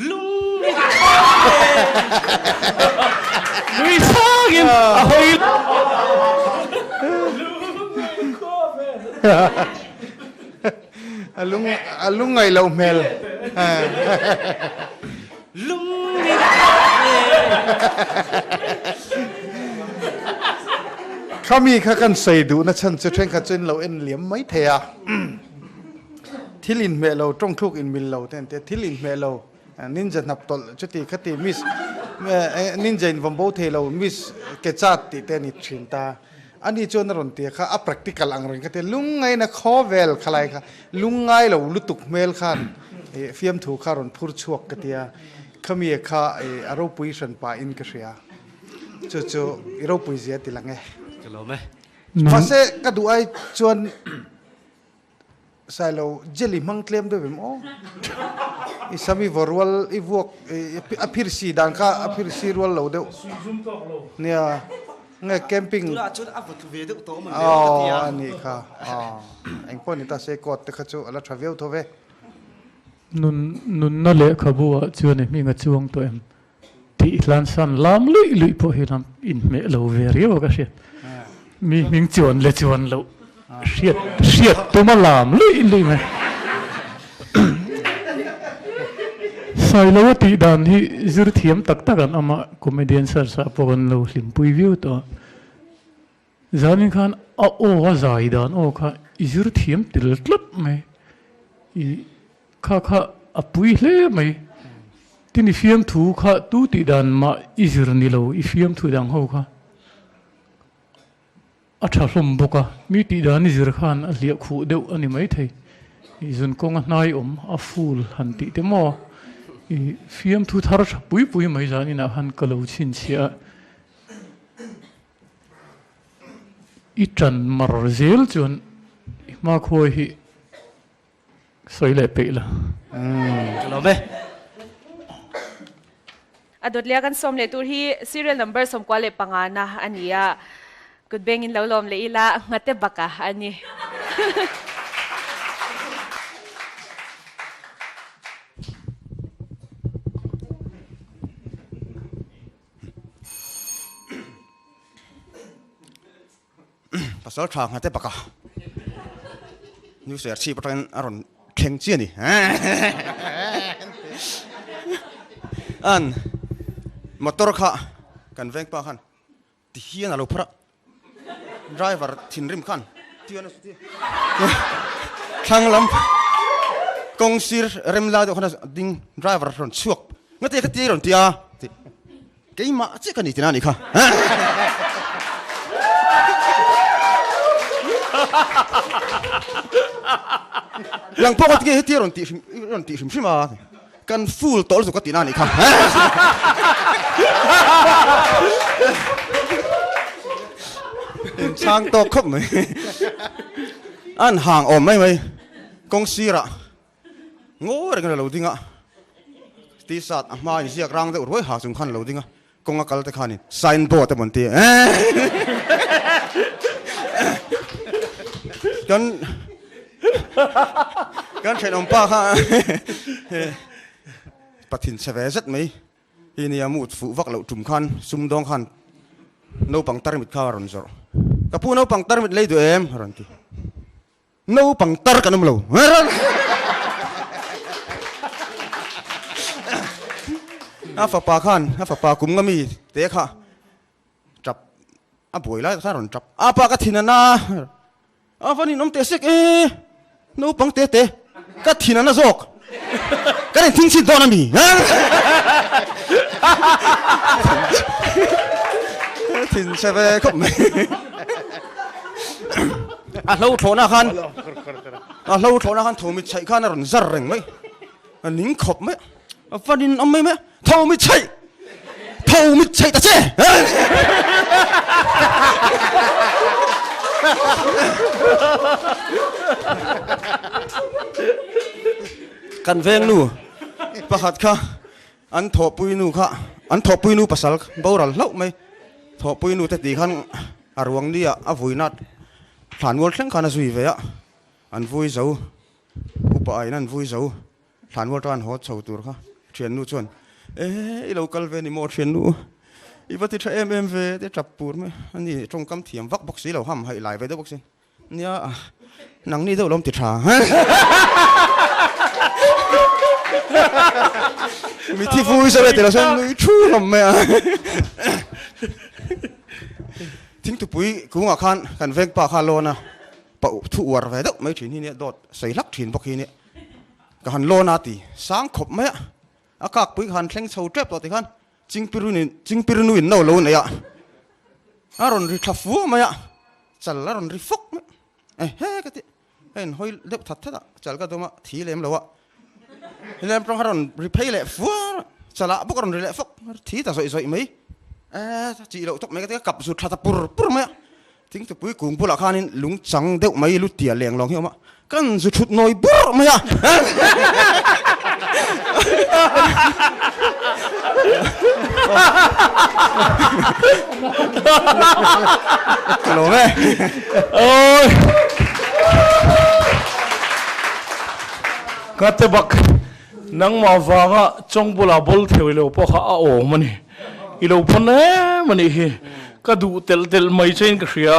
Lungngaih khawvel nui sangin a hawi. Lungngaih khawvel. A lung a lungngaih loh hmel. Khami kha kan sawi duhna chhan chu thenkhat chu in lo en liam mai thei a. Thil inhmeh lo, tawngthluk inmil lo te an ti a, thil inhmeh lo ninja hnap tawlh chuti khati miss ninja in vawm bo thei lo miss ke chat tih te a ni thin ta. Ani chuan a rawn ti a kha a practical ang reng kha ti a, lungngaina khaw vel khalai kha lungngai lo lutuk hmel khan fiamthu kha a rawn phur chhuak ka ti a, khami kha a ropui hran pah in ka hria. Chu chu i ropui zia ti lang e. Ka lawm e. Mahse ka duh ai chuan Sailo jelly hmang tlem deuh em aw. I sam i vaw rual i vuak a phir si dan kha a phir si rual lo deuh. Nia nge camping. Tunah chuan a vaw tlu ve deuh tawh a mawn le ka ti a. Aw a nih kha aw engpawh ni ta se coat te kha chu a la tha viau tho ve. Nun nunna lehkhabu ah chuan i hming a chuang tawh em? Tih hlan san lam luih luih pawh hi lam inhmeh lo ve riau a ka hriat. Mi hming chuan le chuan loh hriat hriat tuma lam luih luih mai. Sailo a tih dan hi zir thiam tak tak an awm a, comedian search ah pawh kan lo hlimpui viau tawh a. Zanin khan a aw a zai dan aw kha i zir thiam tel tlat mai. I Kha kha a pui hle mai. Tin i fiamthu kha tu tih dan mah i zir ni lo, i fiamthu dang ho kha a tha hlawm bawk a, mi tih dan i zir khan a hliah khuh deuh a ni maithei. I zun kawnga hnai awm a full han tih te maw i fiamthu thar tha pui pui mai zan inah khan ka lo chhinchhiah a. I tan mar zel chuan i hmakhuai hi Sawi leh peih la. Ka lawm e. A dawtlia kan sawm leh tur hi serial number 15 na a ni a, kut bengin lo lawm leh ila nghate baka a ni. Pasal tha nghate baka New Ser chhip atangin a rawn thleng chiah a ni. An motor kha kan veng pa khan ti hian a lo phar a, driver thinrim khan tian a thlang lam kawng sir rem lai deuh khan a ding driver rawn chhuak ngate kha ti rawn ti a. Keimah chiah ka ni tina nih kha. Lang pawh ka ti heti rawn tih hrim rawn tih hrim hrim a kan full tawh lutuk ka tihna nih kha. Inchhang tawk khawp mai. An hang awm mai mai kawng sirah Ngawi rengin a lo ding a, T-shirt a hma inziak rang deuh ruai ha chung khan a lo ding a, kawng a kal te khanin sign board emaw an ti Kan kan thenawm pa kha pathin chhe ve zet mai hi nia mut fuh vak loh tum khan sumdawng khan naupang tarmit kha a rawn zawrh. Ka pu naupang tarmit lei duh em? a rawn ti. Naupang tar kan awm lo. A fapa khan, a fapa kum nga mi te kha tap a buai lai khan rawn tap. A pa ka thin a na, a van inawm teh sek e, naupang te te ka thin a na zawk, kan inthing chhin dawn a mi. Thin chhe ve khawp mai. A hlo thlawhna khan a hlo thlawhna khan tho mit chhaih khan a rawn zar reng mai. A ning khawp mai. A van in awm mai mai a. Tho mit chhaih! Tho mit chhaih ta che! Kan veng nu pakhat kha an thawhpui nu kha an thawhpui nu pasal boral hlauh mai. Thawhpui nu te tih khan a ruang ni ah a vuina thlanmual thleng khan a zui ve a, an vui zo upa ah in an vui zo. Thlanmual tan haw chho tur kha thiannu chuan, E, i lo kal ve ni maw thiannu? I va ti tha em em ve te tap pur mai a ni. Tawngkam thiam vak bawk si lo, ham haih lai ve deuh bawk si. Nia, nangni deuh lawm ti tha. Mithi vui zawh e ti lo chuan nui thu hlawm mai a. Thingtupui kungah khan kan vengpa kha lawn a, pa thu uar ve deuh mai thin hi nia, dawt sawi hlak thin bawk hi nia. Ka han lawn a ti sang khawp mai a, a kakpui ka han thleng chho tep tawh tikhan Chingpirunin Chingpirinu in no lo nei a, a rawn ri tha fua mai a, chal a rawn ri fawk mai a, ehe ka ti, ka inhawi deuh that that a, chal ka dawm a, thi lem lo a, helai atang a rawn ri phei leh fua a, chalah bawk a rawn ri leh fawk, thi ta zawih zawih mai, e chih loh tawp mai ka ti a, kap zut tha ta pur pur mai a. Thingtupui kung bulah khanin lung chang deuh mai lu tia leng lawng hi a awm a, kan zu thut nawi burh mai a. Ka lawm e. Oi. Ka te bak nangmah vanga chawng bulah bol theu i lo pawh kha a awm a ni. I lo pawn em a nih hi. Ka duh telh telh mai chein ka hria.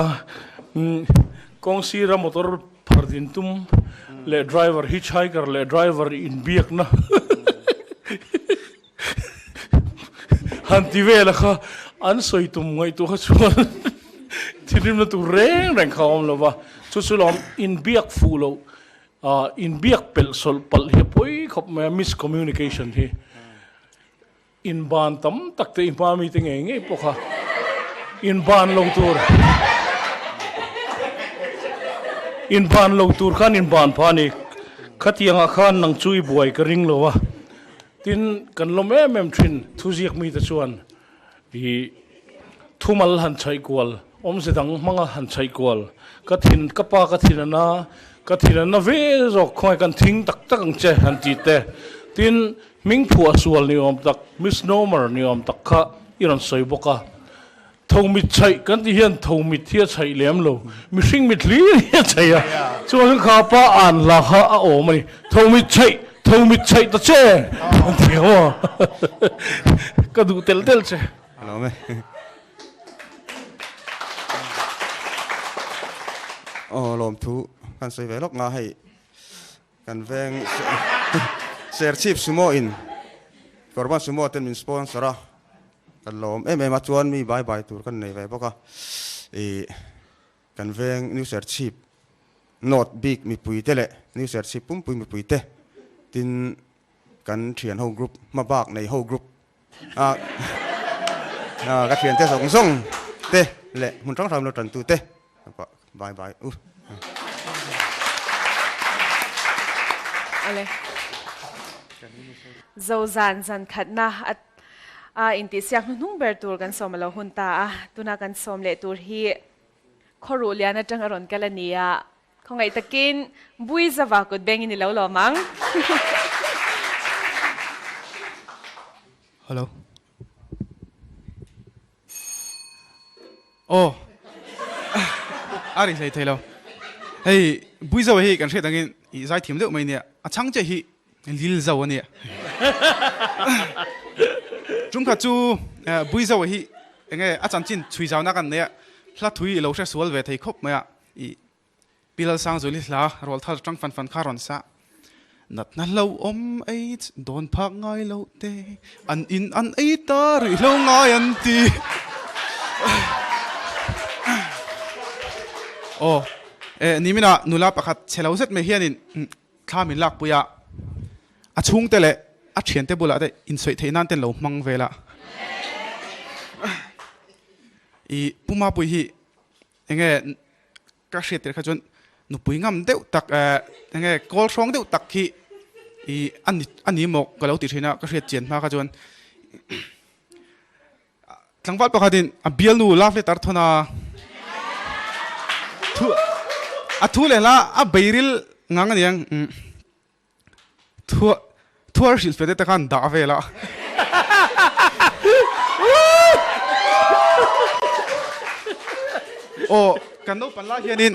Kawng sira motor phar din tum leh driver hitchhiker leh driver inbiakna han ti vel a kha an sawi tum ngaihtuah kha chuan thinrimna tur reng reng kha a awm lo va. Chu chu lawm inbiak fuh loh inbiak pelh sawlh palh hi a pawi khawp mai a miscommunication hi. Inban tam tak te i hma mite ngei ngei pawh kha inban lo tur inban lo tur khan inban pha a ni. Khatiangah khan nang chu i buai ka ring lo a, tin kan lawm em em thin thuziak mite chuan i thumal han chhaih kual, awmze dang hmanga han chhaih kual, ka thin ka pa ka thin a na, ka thin a na ve zawk khawngaih kan thing tak tak ang che han tih te, tin Hming phuah sual ni awm tak, misnomer ni awm tak kha i rawn sawi bawk a. Tho mit chhaih kan tih hian tho mit hi a chhaih lem lo, mihring mit hlir hi a chhaih a. Chuan kha pa an hla kha a awm a ni, tho mit chhaih, tho mit chhaih ta che an ti ang aw. Ka duh tel tel che. A lawm e. Aw lawmthu kan sawi ve lawk nga hei. Kan veng Serchhip Sumo in Korban Sumo ten min sponsor a, kan lawm em em a, chuan mi bai bai tur kan nei ve bawk a, ih kan veng New Serchhip North bik mipui te leh New Serchhip pumpui mipui te tin kan thian ho group hma bak nei ho group a ka thian te zawng zawng te leh hmun hrang hrang lo tan tu te Bye bye u. Ale. Zo zan zan khatna a a intihsiak hnuhnung ber tur kan sawm alo hun ta a, tuna kan sawm leh tur hi khawruh lian atang a rawn kal a ni a, khawngaih takin Bui zava kut bengin i lo lawm ang. Hello. Aw a ri hlei thei lo. Hei Buizo hi kan hriat angin i zai thiam deuh mai nia, a chhang che hi Lilzo a nia. Tum khat chu Buizo hi enge a chanchin chhui zau na kan nei a, hla thui i lo hre sual ve thei khawp mai a, i Pi Lalsangzuali hla rual thar tang fan fan kha rawn sa. Natna hlauhawm ei dawn phak ngai loh te, an in an ei ta rih hlo ngai an ti. Aw, e nimin ah nula pakhat chhe lo zet mai hianin thla min lakpui a, a chhungte leh a thiante bulah te insawi theih nan ten lo hmang vel a. I Pu Mapui hi enge ka hriat tir kha chuan nupui ngam deuh tak enge kawl hrawng deuh tak hi i a ni a ni maw ka lo ti thin a ka hriat chian hma kha chuan Tlangval pakhatin a bialnu love letter thawn a thu a thu leh hla a beiril ngang a niang Thua thuar hrilh fe te te khan dah vel a. Aw kan naupan lai hianin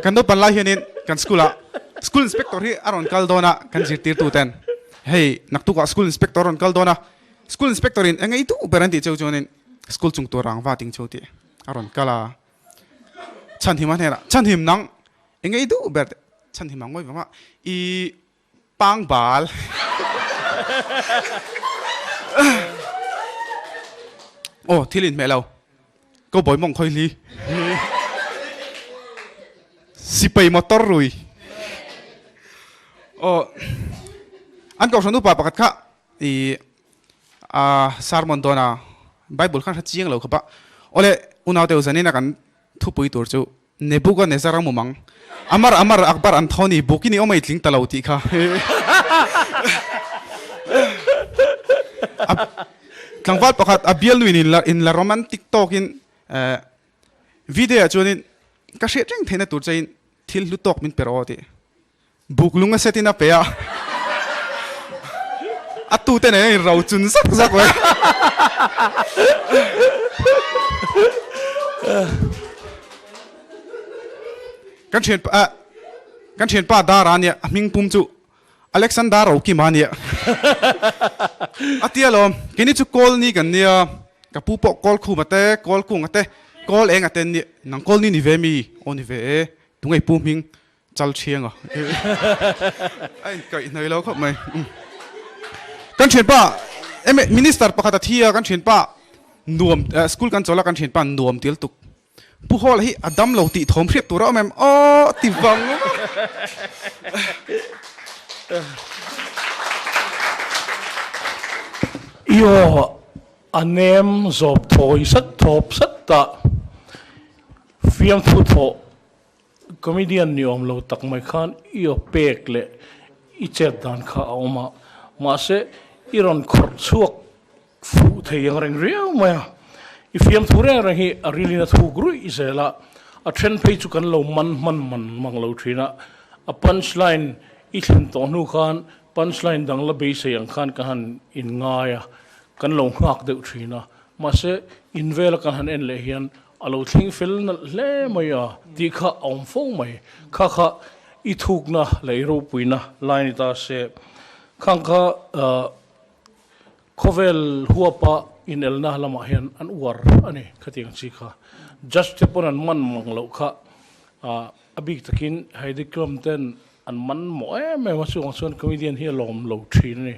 kan naupan lai hianin kan school ah school inspector hi a rawn kal dawn a kan zirtirtu ten hei naktukah school inspector a rawn kal dawn a school inspector in eng ei duh ber an tih cheu chuanin school chung tur rangva ting cheu tih a rawn kal a chhanhim a hnenah chhanhim nang eng ei duh ber Chhanhim ang ngawi vang a i pangbal. Aw thil inhmeh lo cowboy mawng khawi hli. Sipai motor rui. Aw an kohhran upa pakhat kha i a sermon dawn a bible khan hre chiang lo khawp a awle unau te zanin a kan thupui tur chu Nebuchadnezzar a mumang. Amar Amar Akbar Anthony bukin i awm a i tling ta lo tih kha. Tlangval pakhat a bialnuin in la in la romantic tawkin video ah chuanin ka hriat reng theihna tur chein thil hlu tawk min pe rawh aw tih. Buk lung a set in a pe a. A tute nen a in ro chun zak zak mai. Kan thian pa kan thian pa Dara ania a hming pum chu Alexander Rokima ania. A tia lawm keini chu kawl ni kan nia ka pu pawh kawl khum a te kawl kung a te kawl eng a te nia nang kawl ni ni ve mi aw ni ve e tunge pu hming Chal thiang a. A inkaih hnai lo khawp mai. Kan thianpa minister pakhat a thi a kan thianpa nuam school kan chawl a kan thianpa nuam til tuk. Pu Hall hi a dam lo tih thawm hriat tur a awm em aw ti vang. I aw a nem zawp thawi sat thawp sat a fiamthu thawh Comedian ni awm lo tak mai khan i aw pek leh i chet dan kha a awm a, mahse i rawn khawrh chhuak fuh thei ang reng riau mai a. I fiamthu reng reng hi a rilin a thuk ruih zel a, a then phei chu kan lo man hman man mang lo thin a, a punch line i thlen tawh hnu khan punch line dang la beisei ang khan ka han inngai a, kan lo nghak deuh thin a, mahse in vela kan han en leh hian A lo thleng fel nalh hle mai a tih kha a awm fo mai. Kha kha i thukna leh i ropuina lai ni ta se. Khang kha khawvel huapa inelna lamah hian an uar a ni khatiang chi kha. Judge te pawn an man mang loh kha a bik takin Heidi Klum ten an man mawh em em a chuvang chuan comedian hi a lawm lo thin a ni.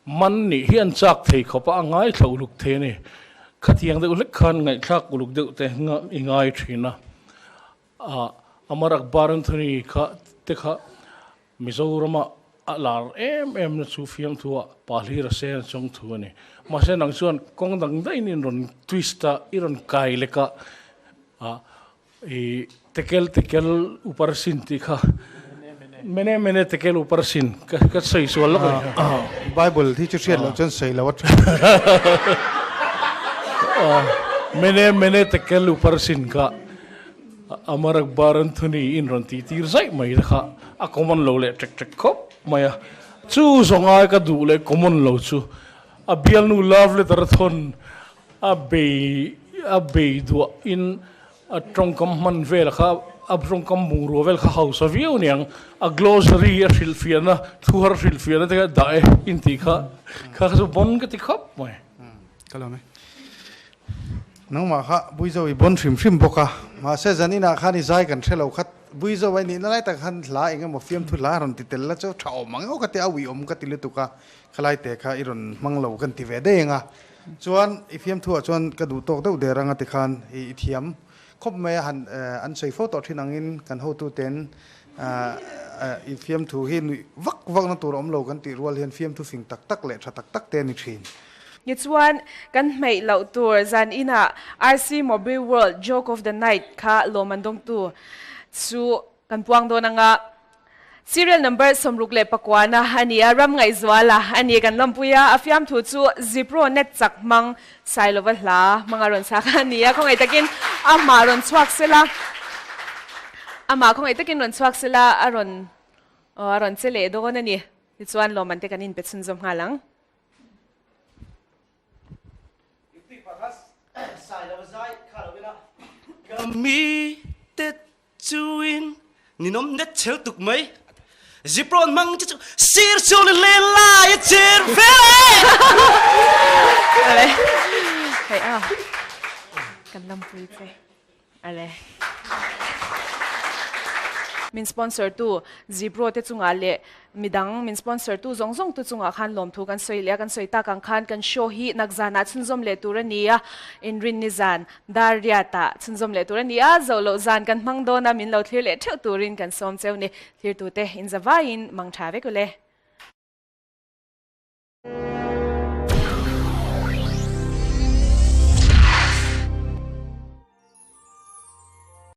Man nih hi an chak thei khawp a, a ngaithla uluk thei a ni. Khatiang deuh hlek khan ngaihthlak uluk deuh te i ngai thin a. Ah, Amar Akbar Anthony kha te kha Mizorama a lar em em na chu fiamthu ah pa hlir a sen a chawng thu a ni. Mahse nang chuan kawng dang daihin in rawn twist a, i rawn kai lek a, ah, I tekel tekel upar sin tih kha mene mene tekel upar sin ka ka sawi sual lawk a ni. Bible hi chu hriat loh chuan sawi lo a tha. Mene mene tekel upar sin kha Amar Akbar Anthony in rawn tih tir zaih mai te kha a common lo leh ṭek ṭek khawp mai a. Chu zawng ai ka duh leh common lo chu a bialnu love letter a thawn A bei a bei duah in a tawngkam hman vel kha a tawngkam bungrua vel kha hausa viau niang a glossary a hrilhfiahna thu har hrilhfiahna te kha dah e in tih kha kha kha chu bon ka ti khawp mai. Ka lawm e. Nangmah kha Buizo i bon hrim hrim bawk a, mahse zaninah khan i zai kan hre lo kha Buizo a nihna lai tak khan hla eng emaw fiamthu hla rawn ti tel la chu tha awm ang emaw ka ti a, uiawm ka ti lutuk a, khalai te kha i rawn hmang lo kan ti ve daih ang a. Chuan i fiamthuah chuan ka duh tawk deuh der anga tikhan i thiam khawp mai a, han an sawi fo tawh thin angin kan hotuten i fiamthu hi nuih vak vakna tur a awm lo kan tih rual hian fiamthu fing tak tak leh tha tak tak te a ni thin. Tichuan, kan hmeih loh tur zan inah RC Mobile World Joke of the Night kha lawm an dawngtu chu kan puang dawn ang a. Serial number 69 na a ni a, ram ngaihzuala a ni kan lawmpui a, a fiamthu chu Zipro net chak hmang Sailova hla hmanga rawn chak a ni a, khawngaih takin amah rawn chhuak sela, amah khawngaih takin rawn chhuak sela a rawn aw a rawn che leh dawn a ni. Tichuan lawmman te kan inpe chhunzawm nghal ang. Ka mi te Chuin ninawm net chel tuk mai. Ziprawn hmang che chu sir chu ni le lai a chir ve. Ale. Hei a. Kan lampui che. Ale. Min sponsor tu Zipro te chungah leh Midang min sponsor tu zawng zawng tu chungah khan lawmthu kan sawi leh a, kan sawi tak ang khan kan show hi nakzanah chhunzawm leh tur a ni a, inrinni zan dar riatah chhunzawm leh tur a ni a, zoh loh zan kan hmang dawn a, min lo thlir leh theuh turin kan sawm cheu ni. Thlirtute inzavaiin mang tha vek ule.